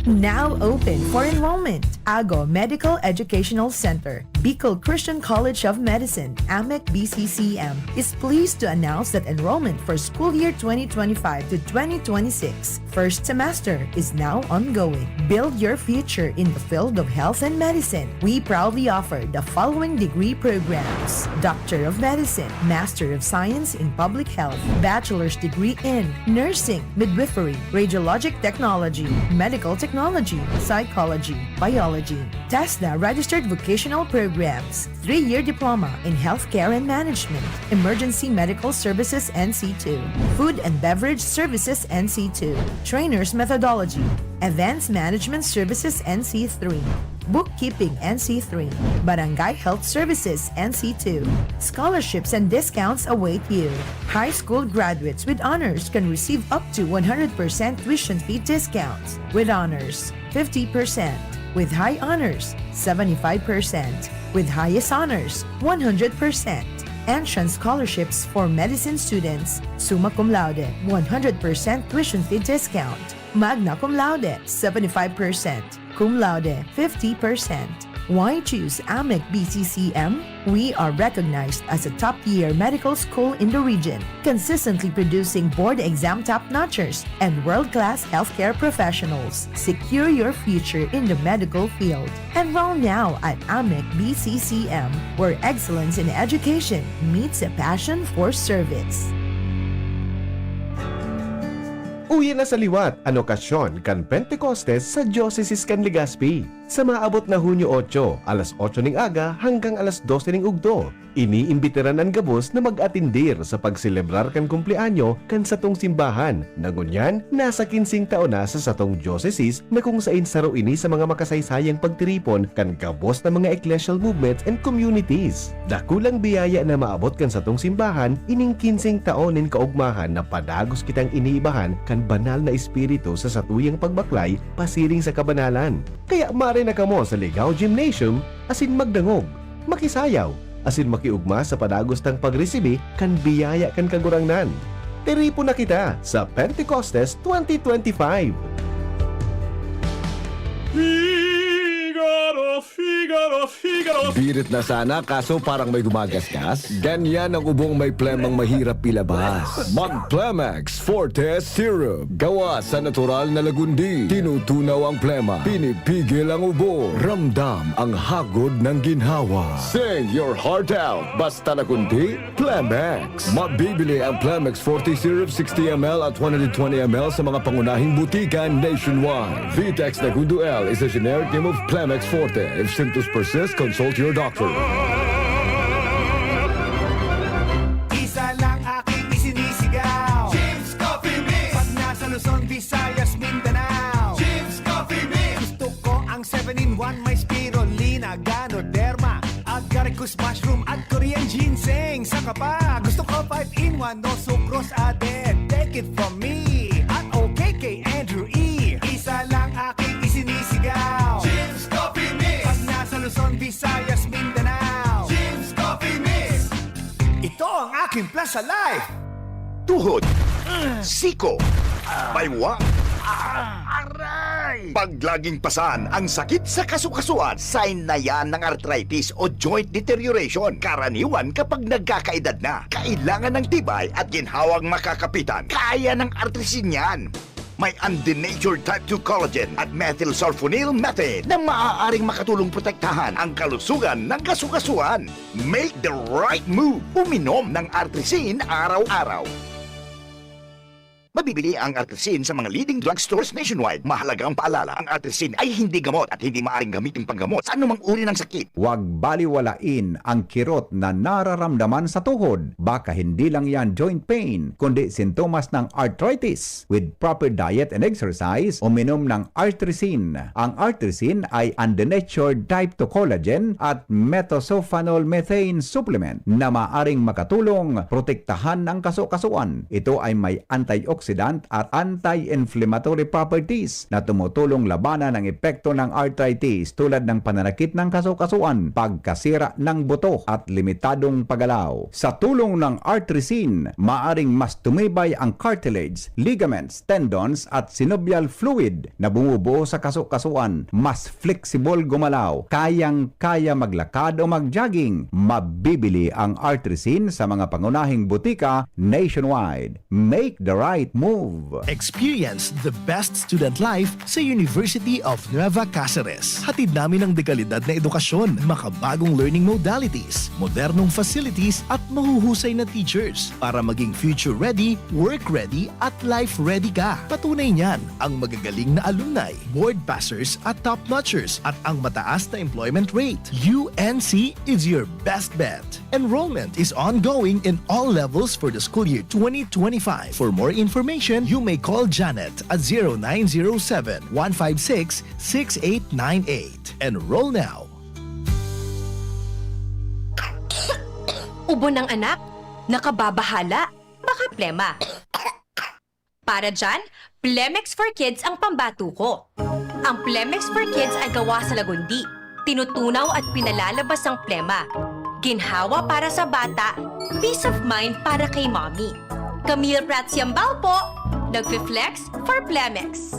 Now open for enrollment. Ago Medical Educational Center, Bicol Christian College of Medicine, AMEC B C C M, is pleased to announce that enrollment for school year twenty twenty-five to twenty twenty-six first semester is now ongoing. Build your future in the field of health and medicine. We proudly offer the following degree programs: Doctor of Medicine, Master of Science in Public Health, Bachelor's degree in Nursing, Midwifery, Radiologic Technology, Medical Technology, Psychology, Biology, TESDA registered vocational programs, three-year diploma in healthcare and management, emergency medical services N C two, food and beverage services N C two, trainers methodology, events management services N C three, bookkeeping N C three, barangay health services N C two. Scholarships and discounts await you. High school graduates with honors can receive up to one hundred percent tuition fee discounts. With honors, fifty percent. With high honors, seventy-five percent. With highest honors, one hundred percent. Entrance scholarships for medicine students, summa cum laude, one hundred percent tuition fee discount. Magna cum laude, seventy-five percent. Cum laude, fifty percent. Why choose AMEC B C C M? We are recognized as a top-tier medical school in the region, consistently producing board exam top-notchers and world-class healthcare professionals. Secure your future in the medical field. Enroll now at AMEC B C C M, where excellence in education meets a passion for service. Uya na sa liwat an okasyon kan Pentecostes sa Diocese kan Legazpi. Sa maabot na Hunyo otso, alas otso ning aga hanggang alas dose ning ugto, iniimbitaran an gabos na mag-atendir sa pagselebrar kan kumpleanyo kan satong simbahan, na ngunyan nasa kinseng taon na sa satong diocese, na kung saen saro ini sa mga makasaysayang pagtiripon kan gabos na mga ecclesial movements and communities. Dakulang biyaya na maabot kan satong simbahan ining kinseng taon nin kaogmahan na padagos kitang iniibahan kan Banal na Espiritu sa satuyang pagbaklay pasiring sa kabanalan. Kaya maray na kamo sa Ligao Gymnasium asin magdangog, makisayaw, asin makiogma sa padagos tang pagresibi kan biyaya kan Kagurangnan. Tiripon na kita sa Pentecostes twenty twenty-five! Figaro, Figaro, Figaro! Birit na sana, kaso parang may gumagasgas. Ganyan ang ubong may plemang mahirap ilabas. Mag Plemex Forte Syrup. Gawa sa natural na lagundi. Tinutunaw ang plema. Pinipigil ang ubo. Ramdam ang hagod ng ginhawa. Sing your heart out. Basta lagundi, Plemex. Mabibili ang Plemex Forte Syrup sixty M L at one hundred twenty M L sa mga pangunahing butika nationwide. Vitex Nagundo L is a generic name of Plemex Forte. If symptoms persist, consult your doctor. Isa lang aking isinisigaw. James Coffee Mix. Pag nasa Luzon, Visayas, Mindanao. James Coffee Mix. Gusto ko ang seven-in-one, may spirulina, ganoderma, agaricus mushroom at Korean ginseng. Saka pa, gusto ko five-in-one, no sucrose added. Take it from me at okay kay Andrew E. Isa lang aking isinisigaw. James Coffee Mix. Pag nasa Luzon, Visayas, Mindanao. James Coffee Mix. Ito ang aking plan sa life. Tuhod, siko, baywa, aray! Pag laging pasan ang sakit sa kasukasuan, sign na yan ng arthritis o joint deterioration. Karaniwan kapag nagkakaedad na, kailangan ng tibay at ginhawang makakapitan. Kaya ng Artrisin yan. May undenatured type two collagen at methylsulfonyl methane na maaaring makatulong protektahan ang kalusugan ng kasukasuan. Make the right move. Uminom ng Artrisin araw-araw. Mabibili ang Artrisin sa mga leading drugstores nationwide. Mahalagang paalala, ang Artrisin ay hindi gamot at hindi maaaring gamitin panggamot sa anumang uri ng sakit. Huwag baliwalain ang kirot na nararamdaman sa tuhod. Baka hindi lang yan joint pain, kundi sintomas ng arthritis. With proper diet and exercise, uminom ng Artrisin. Ang Artrisin ay undenatured type two collagen at methylsulfonyl methane supplement na maaring makatulong protektahan ang kasukasuan. Ito ay may antioxidant at anti-inflammatory properties na tumutulong labanan ang epekto ng arthritis, tulad ng pananakit ng kasukasuan, pagkasira ng buto, at limitadong paggalaw. Sa tulong ng Artrisin, maaring mas tumibay ang cartilage, ligaments, tendons, at synovial fluid na bumubuo sa kasukasuan. Mas flexible gumalaw, kayang-kaya maglakad o mag-jogging. Mabibili ang Artrisin sa mga pangunahing butika nationwide. Make the right move. Experience the best student life sa University of Nueva Cáceres. Hatid namin ang dekalidad na edukasyon, makabagong learning modalities, modernong facilities, at mahuhusay na teachers para maging future-ready, work-ready, at life-ready ka. Patunay niyan ang magagaling na alumni, board passers at top-notchers, at ang mataas na employment rate. U N C is your best bet. Enrollment is ongoing in all levels for the school year twenty twenty-five. For more information, you may call Janet at zero nine zero seven, one five six, six eight nine eight. Enroll now. Ubo ng anak, nakababahala, baka plema. Para dyan, Plemex for Kids ang pambato ko. Ang Plemex for Kids ay gawa sa lagundi. Tinutunaw at pinalalabas ang plema. Ginhawa para sa bata, peace of mind para kay mommy. Camille Prats Yambao po, nagfi-flex for Plemex.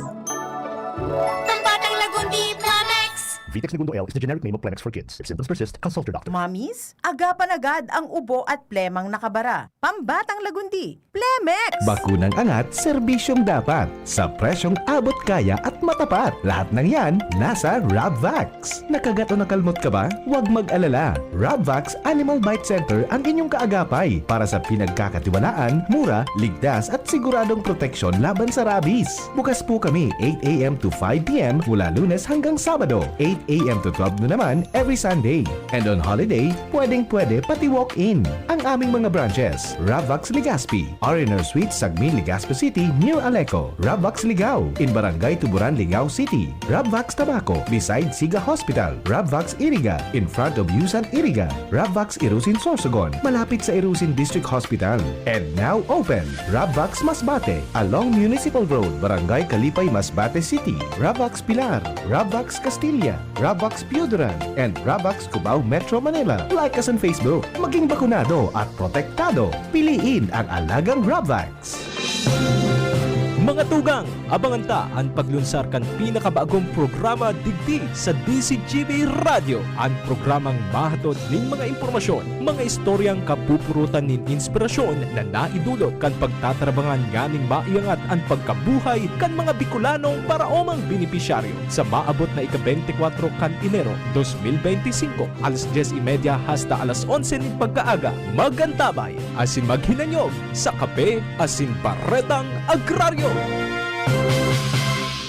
Pambatang lagundi, Plemex! Vitex Negundo L is the generic name of Plemex for kids. If symptoms persist, consult your doctor. Mommies, agapan agad ang ubo at plemang nakabara. Pambatang lagundi, Plemex! Bakunang angat, serbisyong dapat. Sa presyong abot kaya at matapat. Lahat ng yan, nasa Rabvax. Nakagat o nakalmot ka ba? Huwag mag-alala. Rabvax Animal Bite Center ang inyong kaagapay para sa pinagkakatiwalaan, mura, ligtas at siguradong proteksyon laban sa rabies. Bukas po kami eight a.m. to five p.m. mula Lunes hanggang Sabado, eight a.m. to twelve noon naman every Sunday. And on holiday, pwedeng-pwede pati walk-in. Ang aming mga branches, Ravax Legazpi, R and R Suite, Sagmin, Legazpi City, near Aleco, Ravax Ligao, in Barangay Tuburan, Ligao City, Ravax Tabaco, beside Siga Hospital, Ravax Iriga, in front of Yusan Iriga, Ravax Irusin Sorsogon, malapit sa Irusin District Hospital. And now open, Ravax Masbate, along Municipal Road, Barangay Kalipay, Masbate City, Ravax Pilar, Ravax Castilla, Ravax Pioduran, and Ravax Cubao, Metro Manila. Like us on Facebook. Maging bakunado at protektado. Piliin ang alagang Ravax. Mga tugang, abangan ta an paglunsar kan pinakabagong programa digdi sa D Z G B Radyo, an programang mahatod nin mga impormasyon, mga istoryang kapupurutan nin inspirasyon na naidulot kan pagtatarabangan nganing maiangat an pagkabuhay kan mga Bicolanong paraomang benepisyaryo. Sa maabot na ika-bentikuwatro kan Enero dos mil benti singko, alas dyes y media hasta alas onse nin pagkaaga, mag-antabay asin maghinanyog sa Kape asin Baretang Agraryo.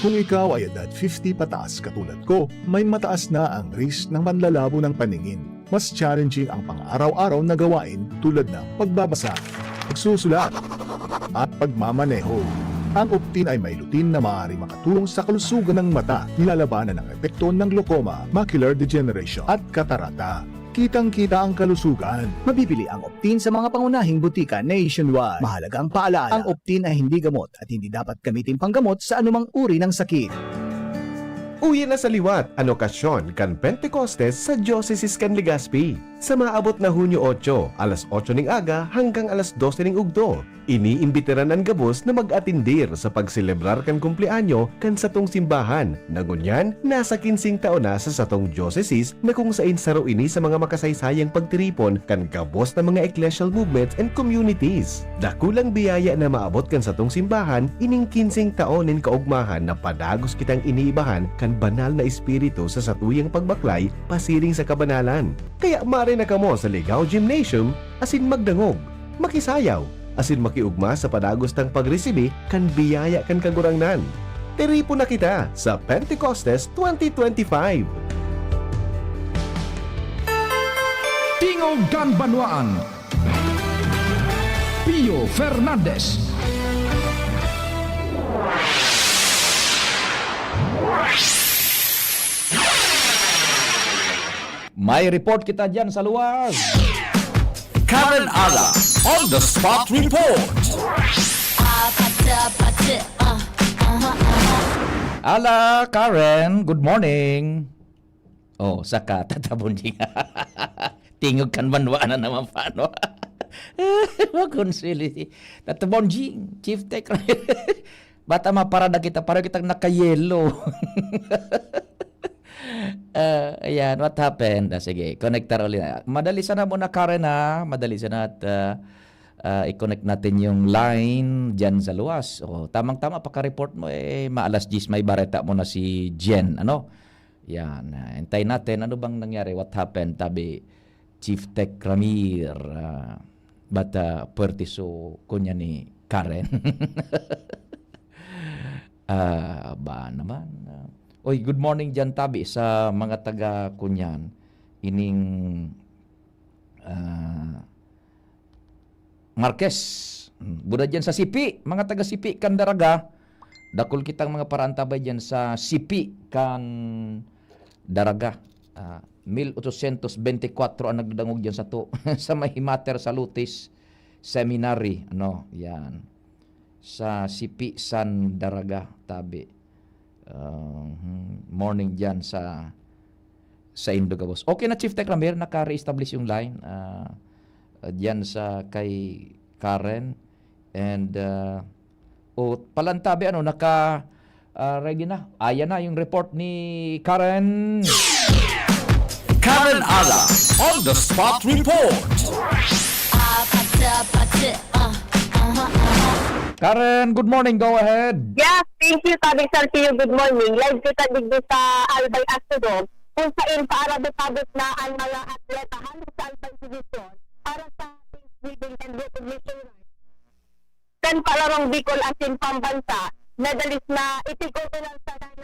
Kung ikaw ay edad fifty pataas katulad ko, may mataas na ang risk ng panlalabo ng paningin. Mas challenging ang pang-araw-araw na gawain tulad ng pagbabasa, pagsusulat, at pagmamaneho. Ang Optin ay may lutein na maaaring makatulong sa kalusugan ng mata. Nilalabanan ang epekto ng glaucoma, macular degeneration, at katarata. Kitang-kita ang kalusugan. Mabibili ang Optin sa mga pangunahing butika nationwide. Mahalagang paalala, ang Optin ay hindi gamot at hindi dapat gamitin panggamot sa anumang uri ng sakit. Uya na sa liwat an okasyon kan Pentecostes sa Diocese kan Legazpi. Sa maabot na Hunyo otso, alas otso ning aga hanggang alas dose ning ugto, iniimbitaran an gabos na mag-atendir sa pagselebrar kan kumpleanyo kan satong simbahan, na ngunyan nasa kinseng taon na sa satong diocese, na kung saen saro ini sa mga makasaysayang pagtiripon kan gabos na mga ecclesial movements and communities. Dakulang biyaya na maabot kan satong simbahan ining kinseng taon nin kaogmahan na padagos kitang iniibahan kan Banal na Espiritu sa satuyang pagbaklay pasiring sa kabanalan. Kaya maari na kamo sa Ligao Gymnasium asin magdangog, makisayaw, asin makiugma sa padagos tang pagresibi kan biyaya kan Kagurangnan. Tiripon na kita sa Pentecostes twenty twenty-five! Tingog kan Banwaan, Pio Fernandez. May report kita dyan sa luwas. Karen Ala, on the spot report. Ala, Karen, good morning. Oh, saka, Tata Bonjing. Tingog kan Banwaan na naman paano. Makonsuelo si Tata Bonjing, Chief Tech. Bata maparada kita, pareho kitang nakayelo. Ah, ayan, what happened? Ah, sige, konektar ulit na. Madali sana muna, Karen, ha? Madali sana at, ah, ah, i-connect natin yung line dyan sa luwas. O, tamang-tama, pagka-report mo, eh, maalas diyes may bareta mo na si Jen, ano? Yan, ah, hintayin natin. Ano bang nangyari? What happened? Tabi, Chief Tech Ramir, ah, bata puwerte so kunya ni Karen. Ah, ba naman, ah. Oy, good morning diyan, tabi, sa mga taga kunyan. Ining, ah, Marquez. Hmm, buda diyan sa Sipi, mga taga Sipi kan Daraga. Dakul kitang mga paraantabay diyan sa Sipi kan Daraga. Ah, mil ochocientos beintikwatro ang nagdangog diyan sa to, sa may Mater Salutis Seminary, ano, yan. Sa Sipi San Daraga, tabi. Ah, hmm, morning diyan sa, sa Indo gabos. Okay na, Chief Tech Ramir, naka-reestablish yung line. Ah, diyan sa kay Karen. And, ah, o, palantabi, ano, naka, ah, ready na. Ayan na yung report ni Karen. Karen Ala on the spot report. Karen, good morning. Go ahead. Yes, thank you, Tabi Sarpio. Good morning. Live kita digdi sa Albay Astrodome, kung sain paarabot-abot na ang mga atleta hali sa Albay Division para sa Thanksgiving and Recognition Ride. Kan Palarong Bicol asin Pambansa, medalist na itigol ko lang sa ng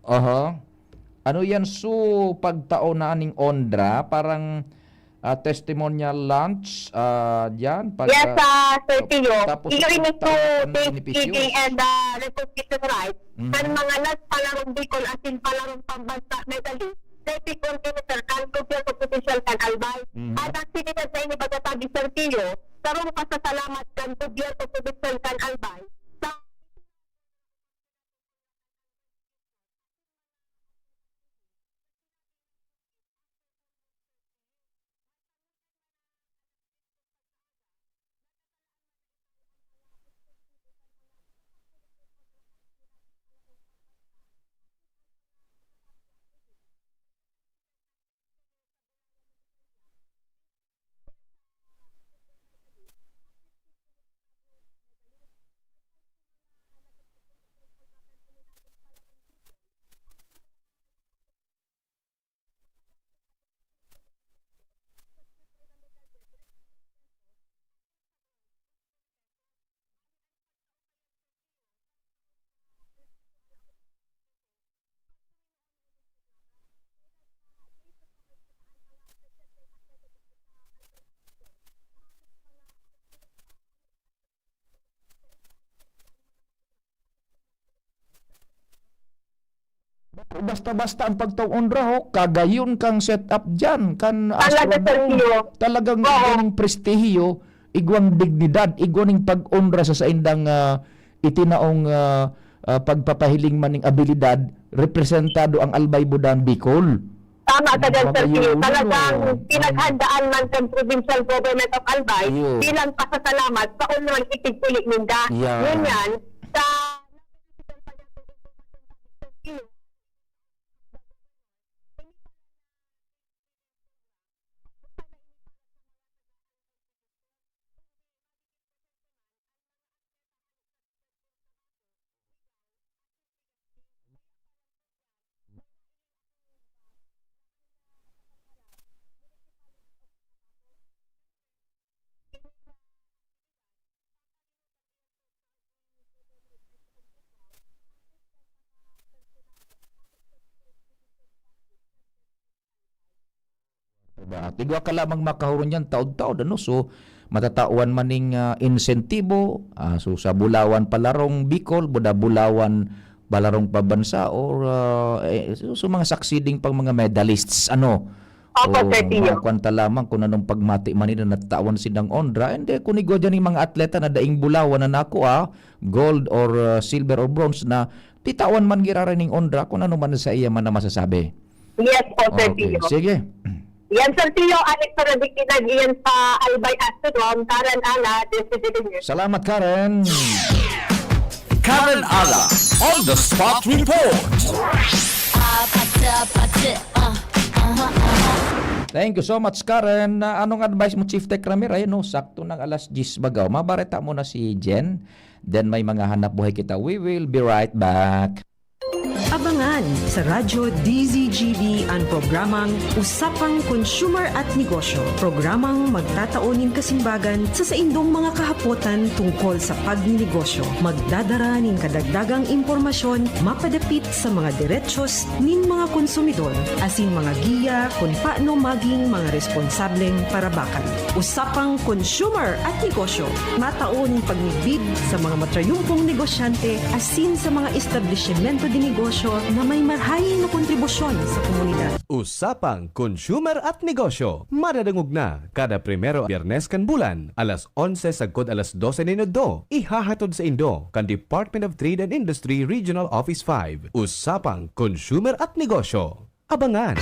Aha. Ano yan, su pagtao na ning ondra, parang ah, testimonial lunch, ah, yan, pag, Yes, ah, uh, Sir Tio, tapos iyo ini to pagtao ng Thanksgiving beneficios. and uh, Recognition Rights, Mhm. kan mga nagpalarong Bicol asin palarong pambansa medalist, deputy minister kan gobyerno provincial kan Albay. Mhm. At ang sinigad na ini, baga Tabi Sir Tio, sarong pasasalamat kan gobyerno provincial kan Albay sa Basta-basta ang pagtao ondra, ho, kagayon kang set up dyan, kan Talaga, Astrodome. Sergio. Talagang Oo. igwa ning prestihiyo, igwang dignidad, igwa ning pag-onra sa saindang ah, itinaong ah, ah, pagpapahiling man ning abilidad, representado ang Albay Budan Bicol. Tama ka dyan, Sir Magayon, Pio. Talagang oo. pinaghandaan man kan Provincial Government of Albay Ayun. bilang pasasalamat sa unang itigpili ninda. Yan. Ngunyan, sa Diba? At igwa ka lamang makahuron yan, taod-taod, ano? So, matatawan man ning ah, insentibo, ah, so sa Bulawan Palarong Bicol, buda Bulawan Palarong Pabansa, or ah, eh, so, so mga succeeding pang mga medalists, ano? Opo, O, Sir Tio. makuan ta lamang kung anong pagmati man nila, natatawan silang ondra. And eh, kung igwa dyan yung mga atleta na daing Bulawan na nakuha, gold or ah, silver or bronze na, titawan man girara ning ondra kung ano man sa iya man na masasabi. Yes po, Sir Okay, Tio. Sige. Yan, Sir Tio, Alex Paradikinag, iyan sa Albay Astrodome, Karen Ala, Desi Dilinger. Salamat, Karen. Karen Ala on the spot report. Thank you so much, Karen. Na anong advice mo, Chief Tech Ramir? Ayun, no, sakto ng alas diyes bagaw. Mabareta mo na si Jen. Then may mga hanap buhay kita. We will be right back. Abangan sa Radyo D Z G B an programang Usapang Consumer at Negosyo, programang magtatao nin kasimbagan sa saindong mga kahapotan tungkol sa pagninegosyo. Magdadara nin kadagdagang impormasyon mapadapit sa mga derechos nin mga konsumidor, asin mga giya kun paano maging mga responsableng parabakan. Usapang Consumer at Negosyo, matao nin pagmidbid sa mga matrayumpong negosyante asin sa mga establisimento de negosyo na may marahay na kontribusyon sa komunidad. Usapang Consumer at Negosyo, madadangog na kada primero Biyernes kan bulan, alas onse sagkod alas dose nin udto. Ihahatod saindo kan Department of Trade and Industry Regional Office five. Usapang Consumer at Negosyo. Abangan!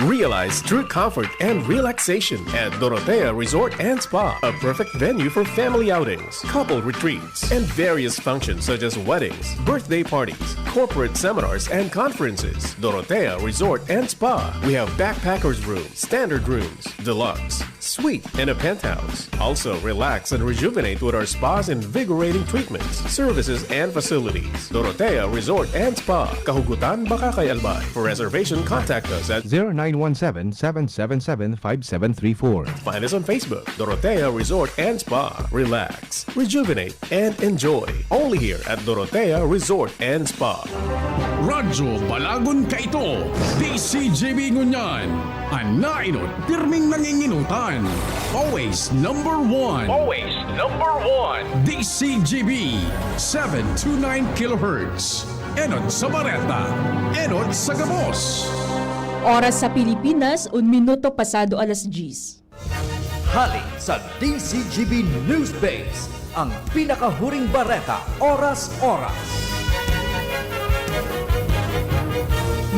Realize true comfort and relaxation at Dorotea Resort and Spa, a perfect venue for family outings, couple retreats, and various functions such as weddings, birthday parties, corporate seminars, and conferences. Dorotea Resort and Spa. We have backpackers room, standard rooms, deluxe, suite, and a penthouse. Also, relax and rejuvenate with our spa's invigorating treatments, services, and facilities. Dorotea Resort and Spa, Kahugutan, Bacacay, Albay. For reservation, contact us at zero nine one seven, seven seven seven, five seven three four. Find us on Facebook, Dorotea Resort and Spa. Relax, rejuvenate, and enjoy. Only here at Dorotea Resort and Spa. Radyo Balagon kaito, D C G B ngunyan. An nainot, pirming nanginginutan. Always number one. Always number one. D C G B, seven two nine kilohertz. Enot sa bareta, enot sa gabos. Oras sa Pilipinas, un minuto pasado alas diyes. Hali sa D C G B News Base, ang pinakahuring bareta, oras-oras.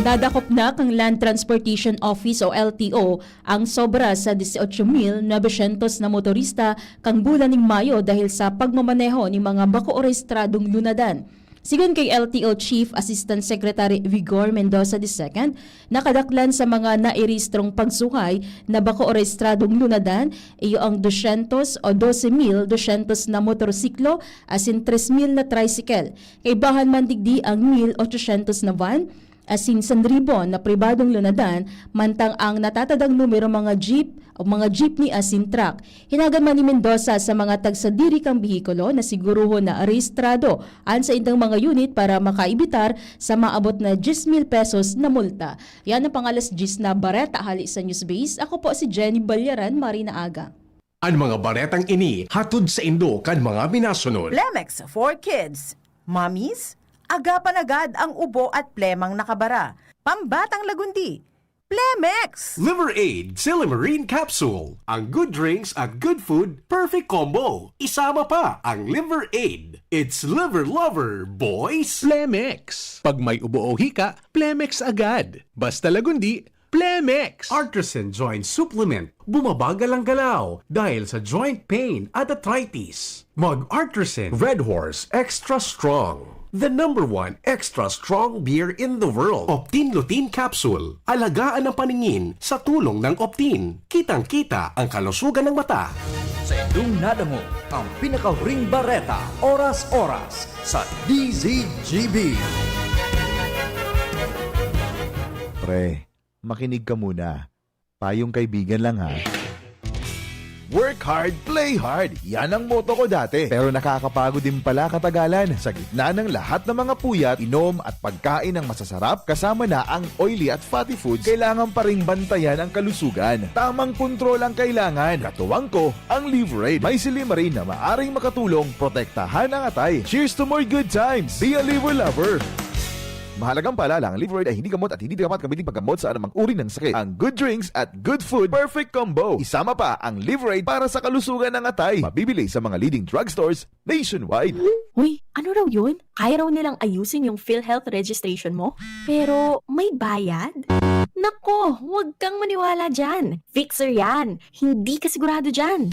Nadakop na kan Land Transportation Office o L T O ang sobra sa dieciocho mil novecientos na motorista kan bulan nin Mayo dahil sa pagmamaneho nin mga bako rehistradong lunadan. Sigon kay L T O Chief Assistant Secretary Vigor Mendoza the second, nakadaklan sa mga nairehistrong pagsuhay na bako o rehistradong lunadan, iyo ang dosyentos o dose mil dosyentos na motorsiklo asin tres mil na tricycle. Kaibahan man digdi ang mil ochosyentos na van, asin sanribo na pribadong lunadan, mantang ang natatadang numero mga jeep o mga jeepney asin truck. Hinagan man ni Mendoza sa mga tagsadiri kan behikulo na siguruhon na rehistrado an saindang mga unit para makaibitar sa maabot na diyes mil pesos na multa. Yan ang pang-alas diyes na bareta hali sa Newsbase. Ako po si Jenny Balyaran, maray na aga. An mga baretang ini hatod saindo kan mga minasunod. Plemex for kids. Mommies, agapan agad ang ubo at plemang nakabara. Pambatang lagundi, Plemex! Liver Aid Silimarine Capsule. Ang good drinks at good food, perfect combo. Isama pa ang Liver Aid. It's Liver Lover, boys! Plemex. Pag may ubo o hika, Plemex agad. Basta lagundi, Plemex! Artisan Joint Supplement. Bumabagal ang galaw dahil sa joint pain at arthritis. Mag Artisan Red Horse Extra Strong. The number one extra strong beer in the world. Optin Lutein Capsule. Alagaan ang paningin sa tulong ng Optin. Kitang-kita ang kalusugan ng mata. Sa indong nadangog ang pinakahuring bareta, oras-oras, sa D Z G B. Pre, makinig ka muna. Payong kaibigan lang, ha. Work hard, play hard. Yan ang motto ko dati. Pero nakakapagod din pala katagalan. Sa gitna ng lahat ng mga puyat, inom at pagkain ng masasarap, kasama na ang oily at fatty foods, kailangan pa ring bantayan ang kalusugan. Tamang kontrol ang kailangan. Katuwang ko, ang Liverade. May silimarin na maaring makatulong protektahan ang atay. Cheers to more good times! Be a Liver Lover! Mahalagang paalala, ang Liverade ay hindi gamot at hindi dapat gamitin paggamot sa anumang uri ng sakit. Ang good drinks at good food, perfect combo. Isama pa ang Liverade para sa kalusugan ng atay. Mabibili sa mga leading drugstores nationwide. Uy, ano raw yun? Kaya raw nilang ayusin yung PhilHealth registration mo? Pero may bayad? Nako, huwag kang maniwala dyan. Fixer yan. Hindi ka sigurado dyan.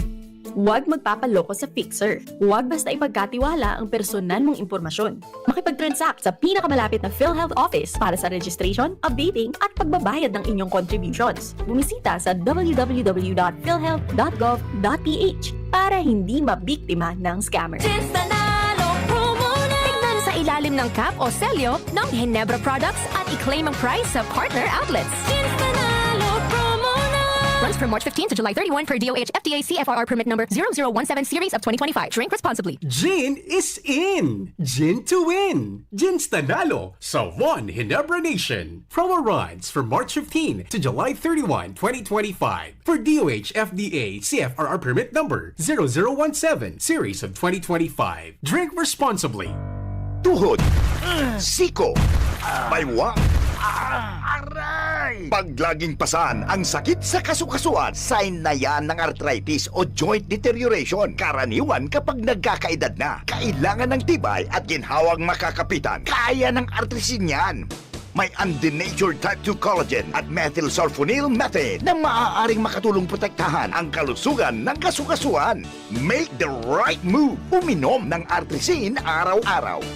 Huwag magpapaloko sa Fixer. Huwag basta ipagkatiwala ang personal mong impormasyon. Makipag-transact sa pinakamalapit na PhilHealth office para sa registration, updating, at pagbabayad ng inyong contributions. Bumisita sa w w w dot philhealth dot gov dot p h para hindi mabiktima ng scammer. Tignan sa ilalim ng cap o selyo ng Ginebra products at i-claim ang prize sa partner outlets. Runs from March fifteen to July thirty-one per D O H F D A C F R R permit number zero zero one seven series of twenty twenty-five. Drink responsibly. Gin is in! Gin to win! Ginstanalo sa One Ginebra Nation. Promo runs from March fifteen to July thirty-one, twenty twenty-five. For D O H F D A C F R R permit number zero zero one seven series of twenty twenty-five. Drink responsibly. Tuhod. Siko. Baywa. Aray! Pag laging pasan ang sakit sa kasukasuan, sign na yan ng arthritis o joint deterioration. Karaniwan kapag nagkakaedad na, kailangan ng tibay at ginhawang makakapitan. Kaya ng artrisin yan. May undenatured type two collagen at methylsulfonyl methane na maaaring makatulong protektahan ang kalusugan ng kasukasuan. Make the right move. Uminom ng Artrisin araw-araw.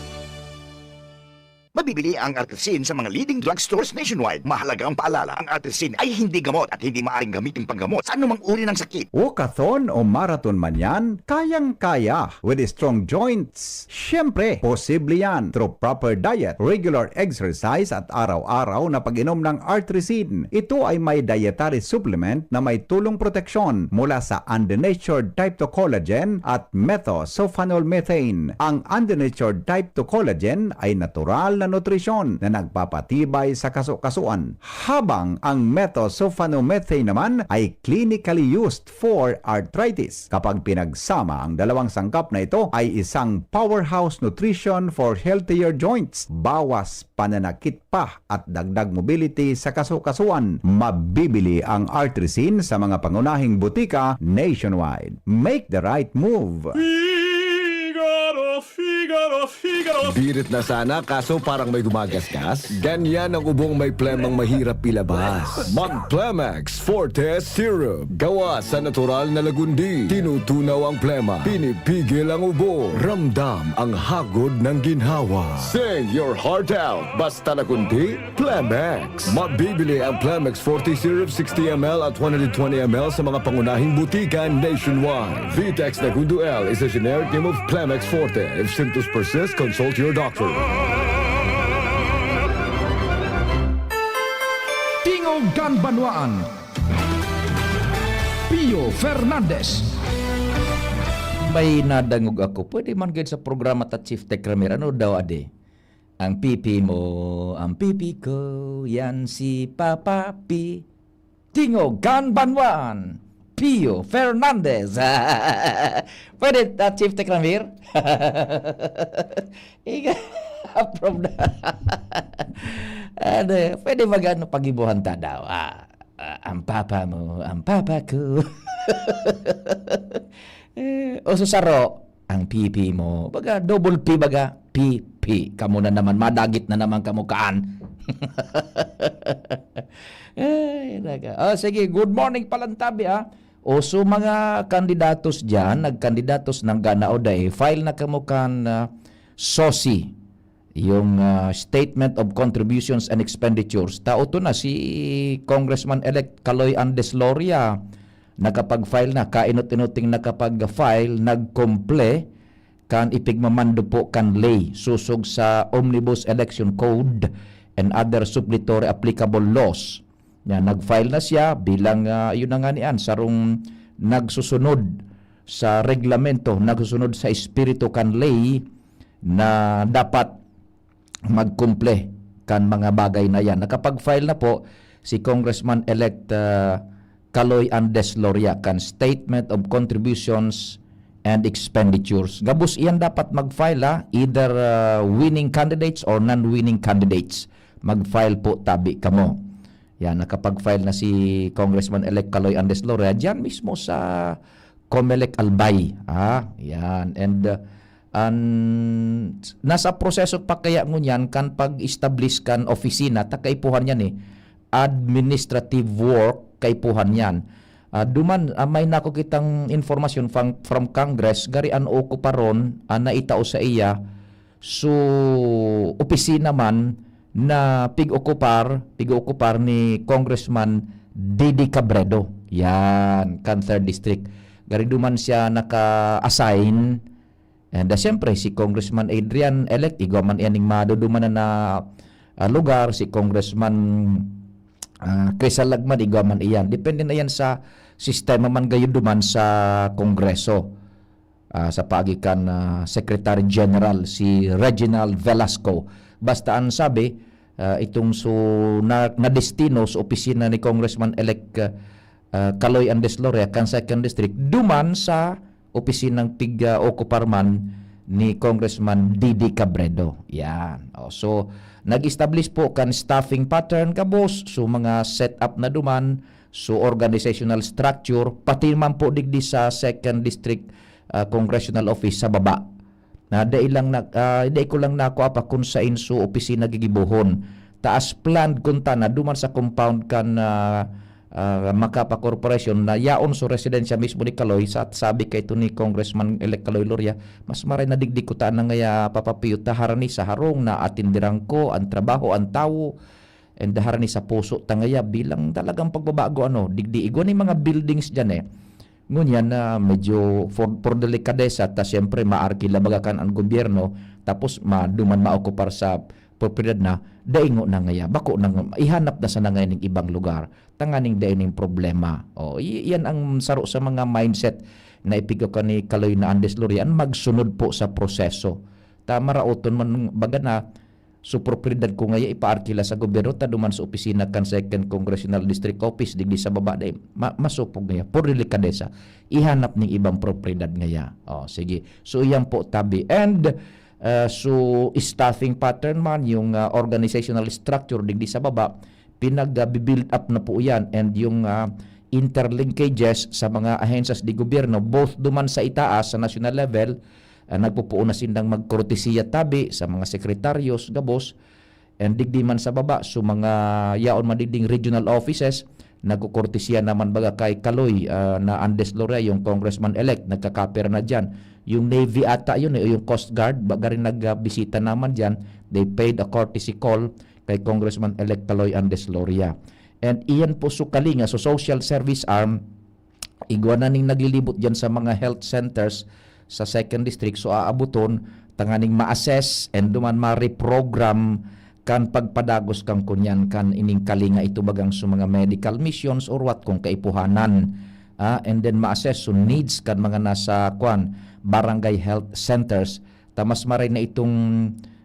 Mabibili ang Artrisin sa mga leading drugstores nationwide. Mahalagang paalala, ang Artrisin ay hindi gamot at hindi maaaring gamitin panggamot sa anumang uri ng sakit. Walkathon o marathon man yan, kayang-kaya with strong joints. Siyempre, posible yan through proper diet, regular exercise at araw-araw na pag-inom ng Artrisin. Ito ay may dietary supplement na may tulong proteksyon mula sa undenatured type two collagen at methylsulfonyl methane. Ang undenatured type two collagen ay natural na nutrisyon na nagpapatibay sa kasukasuan, habang ang methylsulfonyl methane naman ay clinically used for arthritis. Kapag pinagsama, ang dalawang sangkap na ito ay isang powerhouse nutrition for healthier joints. Bawas pananakit pa at dagdag mobility sa kasukasuan. Mabibili ang Artrisin sa mga pangunahing butika nationwide. Make the right move. Figaro, Figaro, Figaro. Birit na sana, kaso parang may gumagasgas. Ganyan ang ubong may plemang mahirap ilabas. Mag Plemex Forte Syrup. Gawa sa natural na lagundi. Tinutunaw ang plema. Pinipigil ang ubo. Ramdam ang hagod ng ginhawa. Sing your heart out. Basta lagundi, Plemex. Mabibili ang Plemex Forte Syrup sixty M L at one hundred twenty M L sa mga pangunahing butika nationwide. Vitex Nagundo L is a generic name of Plemex Forte. If symptoms persist, consult your doctor. Tingog kan Banwaan. Pio Fernandez. May nadangog ako. Pwede man gid sa programa ta Chief Tech Ramir. Ano daw, adi? Ang pipi mo, ang pipi ko, yan si Papa P. Tingog kan Banwaan, Pio Fernandez. Pwede, ah, Chief Tech Ramir? Ika, from the, ano, pwede mag-, ano, pagibuhan ta daw. Ah, ah, ang papa mo, ang papa ko. Eh, o susaro, ang pipi mo. Baga, double P baga, pipi. Kamo na naman, madagit na naman kamo kaan. Ay, naka. Oh, sige, good morning, Palantabi, ah. O, so, mga kandidatos dyan, nagkandidatos ng gana o dai, file na kamo kan, ah, SOCI, yung, ah, Statement of Contributions and Expenditures. Tao to na si Congressman-elect Kaloy Andes Loria. Nakapag-file na, kainot-inoting nakapag-file, nagkumple kan ipigmamando po kan ley sosog sa Omnibus Election Code and other supplementary applicable laws. Yan, nag-file na siya bilang, ah, yun na nga niyan, sarong nagsusunod sa reglamento, nagsusunod sa espiritu kan ley na dapat magkumple kan mga bagay na yan. Nakapag-file na po si Congressman-elect, ah, Kaloy Andes Loria kan Statement of Contributions and Expenditures. Gabos iyan dapat mag-file, ah, either, ah, winning candidates or non-winning candidates. Mag-file po tabi kamo. Yan, nakapag-file na si Congressman-elect Kaloy Andes Loria diyan mismo sa Comelec Albay. Ah, yan. And, uh, an, nasa proseso pa kaya ngunyan kan pag-establish kan opisina, ta kaipuhan yan eh. Administrative work, kaipuhan yan. Ah, duman, ah, may nako kitang informasyon from, from Congress, gari an okuparon, ah, naitao sa iya, so, opisina man na pig-okupar, pig-ookupar ni Congressman Didi Cabredo. Yan, kan third District. Gari duman siya naka-assign. And, ah, siyempre, si Congressman Adrian-elect, igwa man iyan ning maduduman na, na, ah, lugar, si Congressman, ah, Chris Halagman, igwa man iyan. Depende na yan sa sistema man gayon duman sa Kongreso. Ah, sa paagi kan, ah, Secretary General, si Reginald Velasco. Basta ang sabi, ah, itong so na, nadestino sa opisina ni Congressman-elect, ah, ah, Kaloy Andes Loria, kan Second District, duman sa opisinang pig, ah, okupar man ni Congressman Didi Cabredo. Yan. Oh, so, nag-establish po kan staffing pattern, gabos, so mga setup na duman, so organizational structure, pati man po digdi sa Second District, ah, Congressional Office sa baba. Na dai lang na, ah, dai ko lang nakuha pa kung sain so opisina gigibohon. ta as planned kunta na duman sa compound kan, ah, ah, Macapa Corporation na yaon sa residensya mismo ni Kaloy, sa sabi kaito ni Congressman-elect Kaloy Loria, mas maray na digdi kuta na ngaya papapiyot ta harani sa harong na atindiran ko, ang trabaho, ang tawo, and harani sa puso ta ngaya bilang talagang pagbabago, ano, digdi igwa ni mga buildings diyan, eh. Ngunyan na medyo for, for delikadesa ta siyempre maarkila baga kan ang gobyerno, tapos maduman maokupar sa propiedad na, daingo na ngaya, bako na nga, ihanap na sana ngayon ning ibang lugar, tanganing dai ning problema. O, i-, iyan ang saro sa mga mindset na ipigaw kan ni Kaloy na Andes Loria, an magsunod po sa proseso. Ta maraoton man, baga na, so propiedad ko ngaya ipaarkila sa gobyerno, ta duman sa opisina kan Second Congressional District Office, digdi sa baba, dai, ma-, masupog ngaya, por delikadesa, ihanap ning ibang propiedad ngaya. O, sige. So, iyan po, tabi. And, ah, so, staffing pattern man, yung, ah, organizational structure, digdi sa baba, pinag-, ah, build up na po yan. And yung, ah, interlinkages sa mga ahensas de gobyerno, both duman sa itaas, sa national level, ah, nagpupuon na sindang magkortesiya tabi sa mga sekretaryos, gabos, and digdi man sa baba, so mga yaon man digding regional offices, nagkokortesiya naman baga kay Kaloy, ah, na Andes Loria, yung congressman-elect, nagkakaper na dyan. Yung Navy ata yun, eh, o yung Coast Guard, baga rin nagbisita naman dyan. They paid a courtesy call kay Congressman-elect Kaloy Andes Loria. And iyan po so kalinga, so social service arm, igwa na ning naglilibot diyan sa mga health centers sa Second District. So, aaboton tanganing ma-assess and duman ma-reprogram kan pagpadagos kan kunyan kan ining kalinga ito bagang sa mga medical missions or what kung kaipuhanan. Ah, and then ma-assess so needs kan mga nasa, kwan, barangay health centers. Ta mas maray na itong,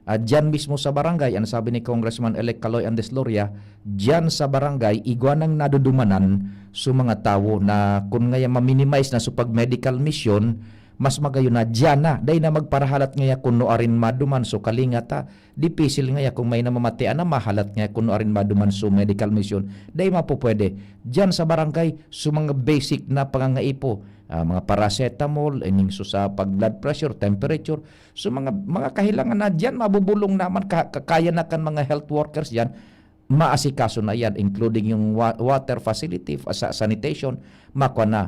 ah, diyan mismo sa barangay, ang sabi ni Congressman-elect Kaloy Andes Loria, diyan sa barangay, igwa nang nadudumanan so mga tawo na kun ngaya ma-minimize na so pag-medical mission, mas magayon na diyan na, dai na magparahalat ngaya kun nuarin maduman so kalinga ta, dipisil ngaya kung may namamatian na mahalat ngaya kun nuarin maduman so medical mission, dai mapupwede. Diyan sa barangay, so mga basic na pangangaipo, ah, mga paracetamol, ining so sa pag-blood pressure, temperature, so, mga, mga kahilangan na diyan, mabubulong naman, ka-, ka-, kaya na kan mga health workers yan, maasikaso na yan, including yung wa-, water facility, fa-, sa-, sanitation, makwa na.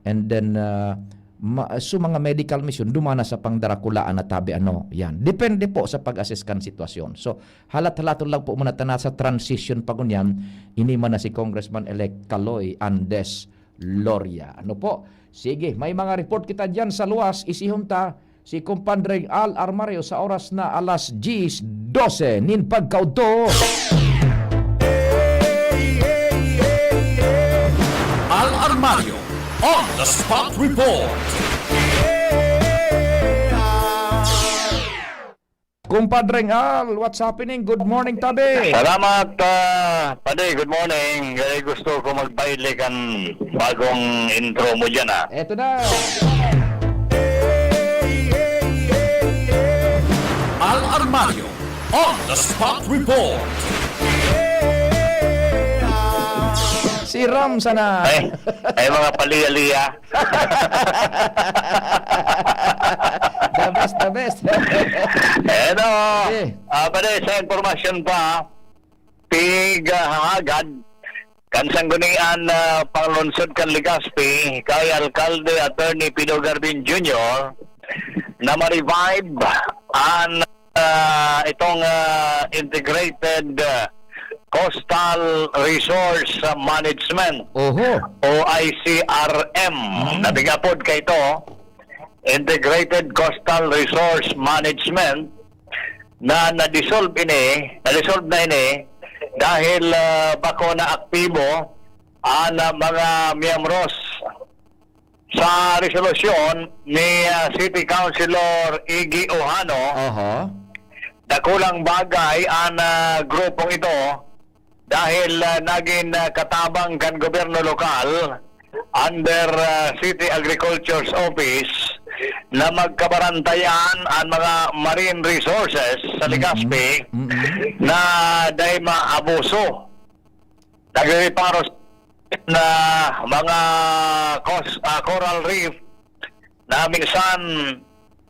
And then, ah, ma-, so, mga medical mission, dumana sa pangdarakulaan na tabi, ano, yan. Depende po sa pag-assess kan sitwasyon. So, halat-halaton lang po muna ta nasa transition pa ngunyan, ini man na si Congressman-elect Kaloy Andes Loria. Ano po? Sige, may mga report kita diyan sa luwas. Isihon ta si Compadre Al Armario sa oras na alas diyes dose nin pagkaudto. Al Armario on the spot report. Compadre Al, what's happening? Good morning, tabi. Salamat, ah, Padi. Good morning. Kaya gusto ko magpaili kan bagong intro mo dyan, ah. Eto na. Al Armario on the spot report. Si Ram sana. Ay, ay, mga paliya-liya. The best, the best. Eto, eh, ah, pare, sa impormasyon pa, tig, ah, hahagad, kan sanggunian na panglungsod kan Legazpi, kay Alkalde Attorney Pido Garbin Junior, na ma-revive an ah, itong, ah, Integrated, ah, Coastal Resource, ah, Management Oho. o I C R M. Mm. Nabigapod kay ito, Integrated Coastal Resource Management, na na-dissolve ini, na-dissolve na ini dahil, ah, bako na aktibo ang, ah, mga miyembros sa resolusyon ni, ah, City Councilor Iggy Ojano, Aha. dakulang bagay ang, ah, grupong ito dahil, ah, naging, ah, katabang kan gobyerno lokal under, ah, City Agriculture's Office na magkabarantayan ang mga marine resources sa Mm-mm. Legazpi Mm-mm. na dai maabuso. Nagrereparo na mga cos-, ah, coral reef na minsan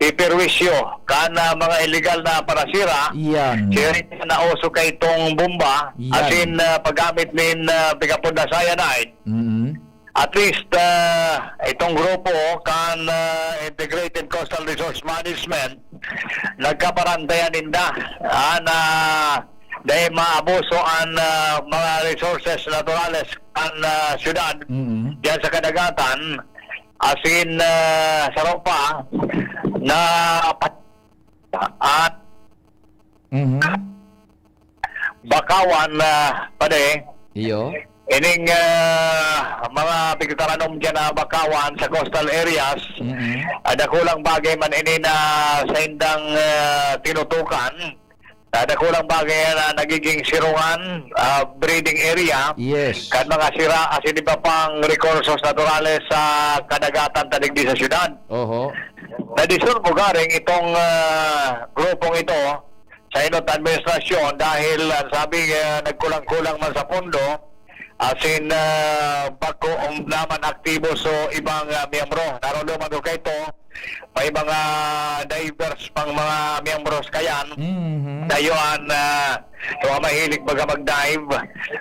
piperwisyo kan, ah, mga illegal na parasira, Yan. siya rin na uso kay itong bomba, Yan. asin, ah, paggamit nin, ah, pigapon na cyanide. Mm. At least, ah, itong grupo kan, ah, Integrated Coastal Resource Management, nagkaparantayan ninda, ah, na dahil maabuso an, ah, mga resources naturales kan, ah, syudad Mm. diyan sa kadagatan, asin, ah, sa ropa na pat-, at Mhm. Bakawan, ah, pare. Iyo. Ining, ah, mga pigtaranom diyan na bakawan sa coastal areas, Mm. ah, dakulang bagay man ini na sa indang, ah, tinutukan. Ah, dakulang bagay na nagiging sirungan, ah, breeding area Yes. kan mga sira asin iba pang rekursos naturales sa kadagatan ta digdi sa syudad. Oho. Nadisolbo garing itong, ah, grupong ito sa enot administrasyon dahil, ah, sabi, ah, nagkulang-kulang man sa pondo, asin, ah, bako, um, naman aktibo so ibang, ah, miyembro. Narodoman ko kaito, may mga diverse pang mga miyembros kayan. Mhm. Na iyan, ah, so, mahilig baga mag-dive.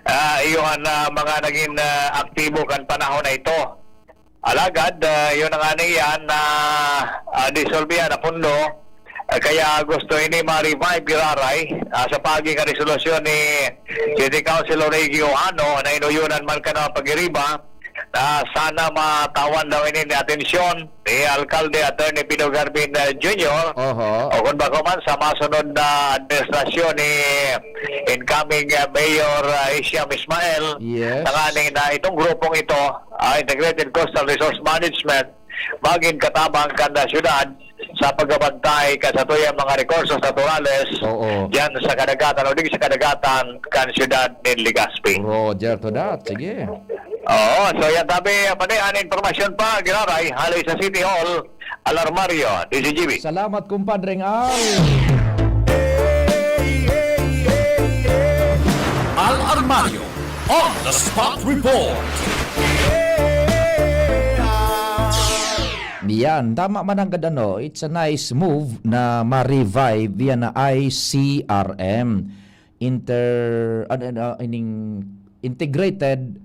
Ah, iyan, ah, mga naging, ah, aktibo kan panahon na ito. Alagad, ah, yun na nga na iyan na, ah, disolbihan na pondo. Ah, kaya gusto ini ma-revive, giraray, ah, sa pagi ka resolusyon ni City Councilor Reggie Ojano na inuyunan man ka na pag-iriba na sana matawan daw ini ni atensyon ni Alkalde Attorney Pino Garbin, ah, Junior Oho. o kung bako man sa masunod na administrasyon ni incoming, ah, Mayor, ah, Hisham Ismail Yes. na nga ni na itong grupong ito ah, Integrated Coastal Resource Management, magin katabang kan, ah, syudad sa pagbabantay kan satuyang mga rekursos naturales Oo. diyan sa kadagatan o digdi sa kadagatan kan syudad nin Legazpi. Roger to that. Sige. Oo, so yan tabi, pati an impormasyon pa, giraray, haloy sa City Hall, Al Armario, D Z G B. Salamat, kumpadreng Al. Al Armario on the spot report. Yan, tama man ang gad-, ano, it's a nice move na ma-revive yan na I C R M, inter-, ano, ano, ining Integrated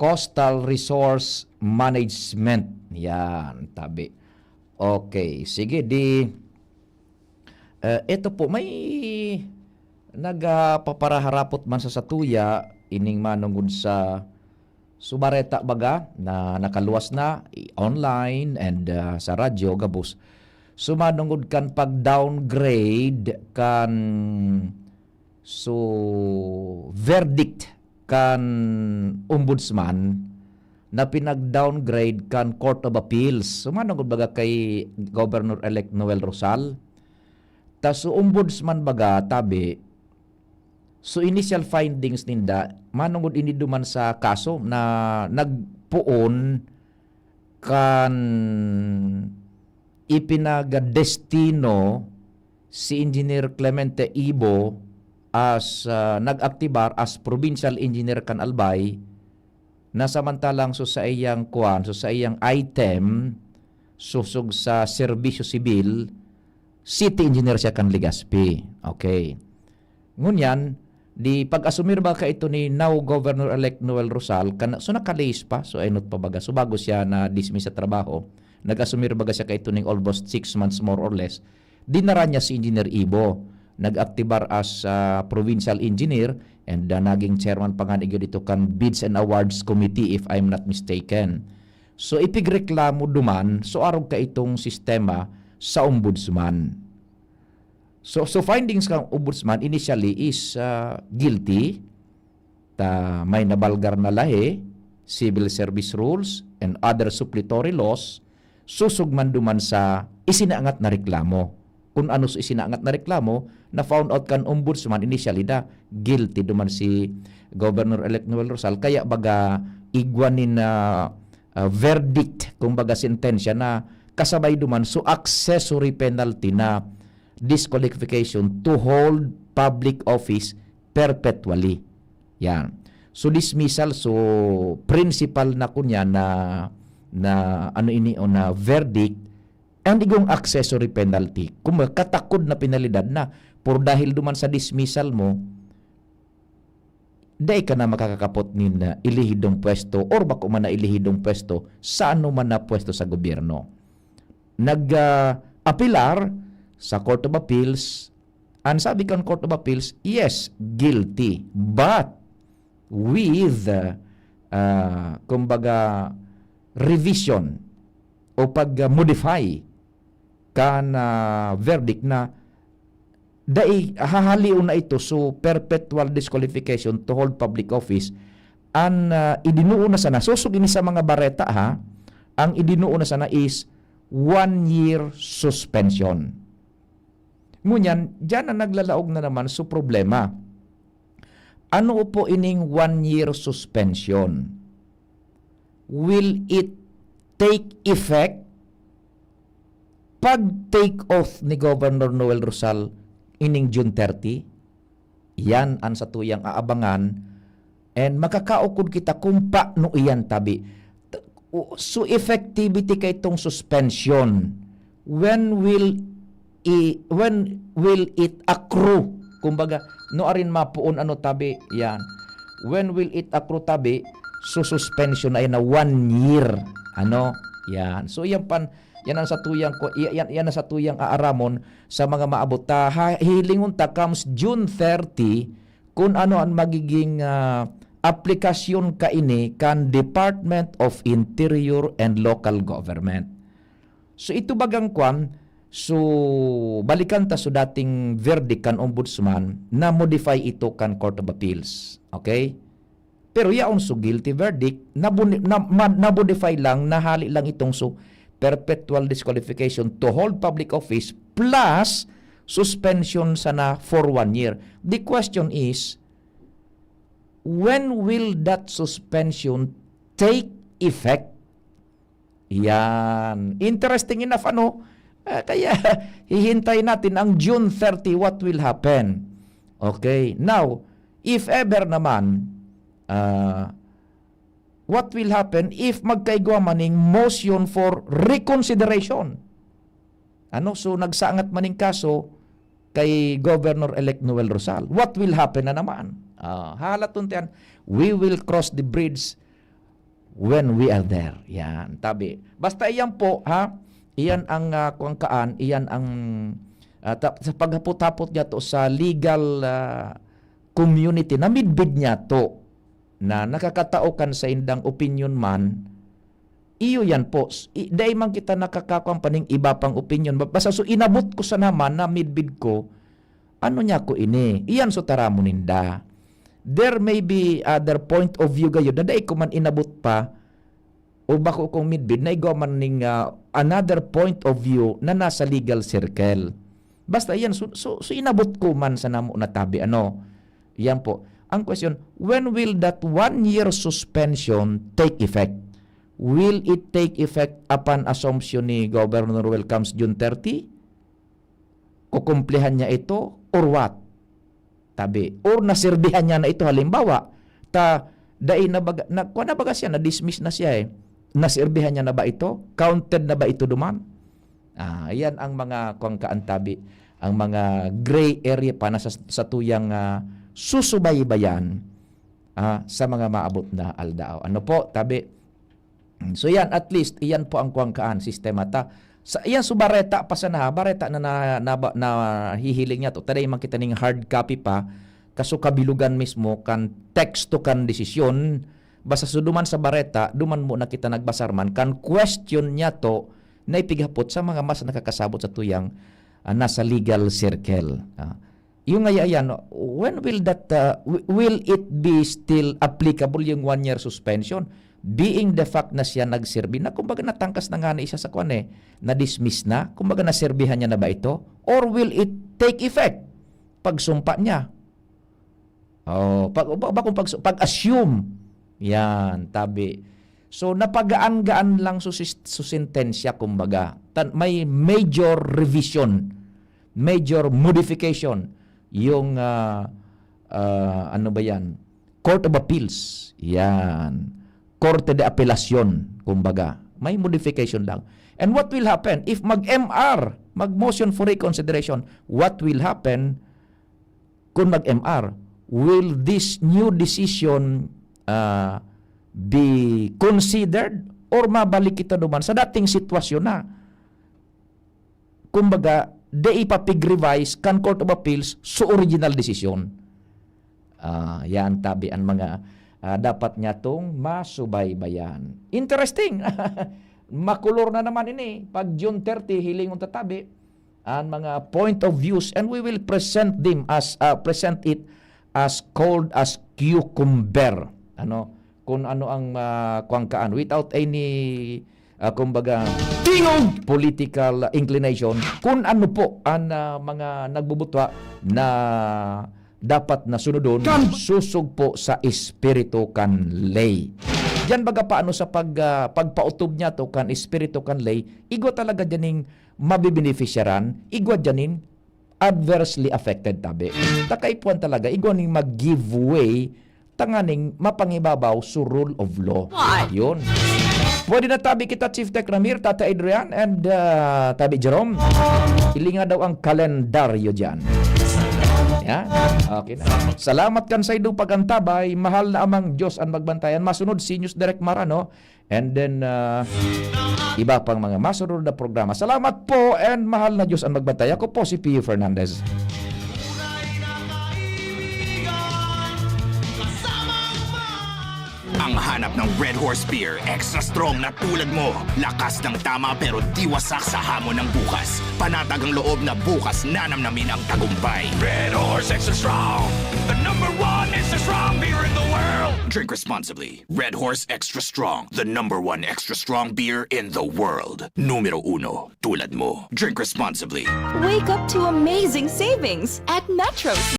Coastal Resource Management. Yan, tabi. Okay, sige, di, eh, ito po, may nagpaparaharapot man sa satuya, ining manungod sa subareta baga na nakaluwas na, i-, online and, ah, sa radyo, gabos. So, manungod kan pag-downgrade kan, so, verdict kan ombudsman na pinag-downgrade kan Court of Appeals. So, manungod baga kay Governor-elect Noel Rosal. Ta so ombudsman baga, tabi, so initial findings ninda, manungod ini duman sa kaso na nagpoon kan ipinagadestino si Engineer Clemente Ibo as, ah, nag-aktibar as provincial engineer kan Albay, na samantalang so saiyang kuwan, so saiyang item, sosog sa serbisyo sibil, city engineer siya kan Legazpi. Okay. Ngunyan, di pag-asumir ba kaito ni now Governor-elect Noel Rosal, kan, so nakalihis pa, so enot pa baga, so bago siya na-dismiss sa trabaho, nag-asumir baga siya kaito ning almost six months more or less, dinara niya si Engineer Ibo. Nag-aktibar as, ah, provincial engineer and, ah, naging chairman pa nga niya dito kan Bids and Awards Committee, if I'm not mistaken. So, ipigreklamo duman, so arog kaitong sistema sa ombudsman. So, so findings kan ombudsman initially is, ah, guilty, ta may nabalgar na lahi, civil service rules, and other suppletory laws, sosog man duman sa isinaangat na reklamo. Kun ano sa isinaangat na reklamo, na-found out kan ombudsman initially na guilty duman si Governor-elect Noel Rosal, kaya baga igwa nin, ah, ah, verdict, kumbaga sentensya na kasabay duman so accessory penalty na disqualification to hold public office perpetually. Yan. So dismissal, so principal na kunya na, na ano ini o na verdict, Ang igong accessory penalty, kung katakod na penalidad na, por dahil duman sa dismissal mo, dai ka na makakakapot nin, ah, ilihidong pwesto or bako man na ilihidong pwesto sa ano man na pwesto sa gobyerno. Nag, ah, apelar sa Court of Appeals, ang sabi kan Court of Appeals, yes, guilty, but with, ah, kumbaga, revision o pag-modify kan, ah, verdict na dai hahalion na ito, so perpetual disqualification to hold public office. An, ah, idinuon na sana, sosog ini sa mga bareta, ha, ang idinuon na sana is one year suspension. Ngunyan, diyan na naglalaog na naman so problema. Ano po ining one year suspension? Will it take effect pag take off ni Governor Noel Rosal ining June thirty? Yan ang satuyang aabangan, and makakaukod kita kung paano iyan tabi. T-, u-, so effectivity kay itong suspension, when will i-, when will it accrue? Kumbaga, no arin mapuon ano tabi, yan. When will it accrue tabi? So suspension na yan na one year. Ano? Yan. So yan pan, yan ang satuyang ko, yan, yan ang satuyang aaramon sa mga maabot ta. Ha, hilingon ta comes June thirty, kung ano ang magiging, ah, aplikasyon kaini kan Department of Interior and Local Government. So, ito bagang kwan, so, balikan ta so dating verdict kan Ombudsman, na-modify ito kan Court of Appeals. Okay? Pero yaon so guilty verdict, nabuni-, na, ma-, na-modify lang, nahali lang itong so perpetual disqualification to hold public office plus suspension sana for one year. The question is, when will that suspension take effect? Yan. Interesting enough, ano? Ah, kaya hihintay natin ang June thirty, what will happen? Okay. Now, if ever naman, ah, what will happen if magkaigwa man ning motion for reconsideration? Ano? So, nagsangat man ning kaso kay Governor-elect Noel Rosal. What will happen na naman? Ah, halaton tiyan, we will cross the bridge when we are there. Yan, tabi. Basta iyan po, ha? Iyan ang, ah, kuwang kaan, iyan ang, ah, ta-, sa paghapot-hapot niya to sa legal, ah, community, na midbid niya to, na nakakatao kan saindang opinion man, iyo yan po. S-, i-, dai man kita nakakakuan pa ning iba pang opinion. Ba-, basta so inabot ko sa naman na midbid ko, ano niya ko ini? Iyan so taramon ninda. There may be other point of view gayod na dai ko man inabot pa, o bako kong midbid na igwa man ning, ah, another point of view na nasa legal circle. Basta iyan, so, so, so inabot ko man sa namo na tabi, ano? Yan po. Ang question, when will that one year suspension take effect? Will it take effect upon assumption ni Governor Welcomes June thirty? Kukumplihan niya ito or what? Tabi. Or naserbihan niya na ito, halimbawa, ta, dai na baga, na, kuwan na baga siya, na-dismiss na siya eh. Naserbihan niya na ba ito? Counted na ba ito duman? Ah, yan ang mga kuwang kaan tabi, ang mga gray area pa na sa, sa tuyang, ah, susubaybayan, ah, sa mga maabot na aldaw. Ano po, tabi? So yan, at least, iyan po ang kuwang kaan, sistema ta. Sa, iyan, so bareta pa sana, ha? Bareta na, na, na, nahihiling niya to. Taday man kita ning hard copy pa, kaso kabilugan mismo kan teksto kan desisyon. Basta so duman sa bareta, duman mo na kita nagbasar man, kan question niya to, na ipighapot sa mga mas nakakasabot sa tuyang, ah, nasa legal circle. Ah, yung ngaya yan, when will that, ah, wi-, will it be still applicable yung one year suspension? Being the fact na siya nagserbi na, kumbaga, natangkas na nga na isa sa kwan eh, na-dismiss na, kumbaga, naserbihan niya na ba ito? Or will it take effect? Pagsumpa niya. Oh, pag, ba, ba kung pag, pag-assume. Yan, tabi. So, napagaan-gaan lang su, sis-, su sentensya, kumbaga. Tan-, may major revision, major modification yung, ah, ah, ano ba yan? Court of Appeals. Yan. Korte de Apelacion, kumbaga. May modification lang. And what will happen if mag-M R, mag-motion for reconsideration? What will happen kung mag-M R? Will this new decision, ah, be considered, or mabalik kita duman sa dating sitwasyon na? Kumbaga, di ipapig-revise kan Court of Appeals sa original desisyon. Ah, yan tabi an mga, ah, dapat nyatong masubaybayan. Interesting! Makolor na naman ini. Pag June thirty, hilingon ta tabi an mga point of views, and we will present them as, ah, present it as cold as cucumber. Ano? Kung ano ang, ah, kuwang kaan, without any, ah, kumbaga, tingog political inclination, kung ano po ang, ah, mga nagbubutwa na dapat na sunodon, kan susog po sa espiritu kan ley. Diyan baga paano sa pag, ah, pagpaotob niya to kan espiritu kan ley, igwa talaga diyaning mabebenepisyaran, igwa diyaning adversely affected tabi. Takaipuan talaga, igwa ning mag-give way tanganing mapangibabaw sa rule of law. Why? Yun. Pwede na tabi kita, Chief Tech Ramir, Tata Adrian, and, ah, Tabi Jerome. Hilinga daw ang kalendaryo dyan. Yeah? Okay na. Salamat kan saindong pag-antabay. Mahal na Amang Diyos ang magbantayan. Masunod si News Direct Mar, ano? And then, ah, iba pang mga masunod na programa. Salamat po and mahal na Diyos ang magbantay. Ako po si Pio Fernandez. Ang hanap ng Red Horse Beer, extra strong na tulad mo. Lakas ng tama pero di wasak sa hamon ng bukas. Panatag ang loob na bukas nanamnamin ang tagumpay. Red Horse Extra Strong, the number one extra strong beer in the world. Drink responsibly. Red Horse Extra Strong, the number one extra strong beer in the world. Numero uno, tulad mo. Drink responsibly. Wake up to amazing savings at Metro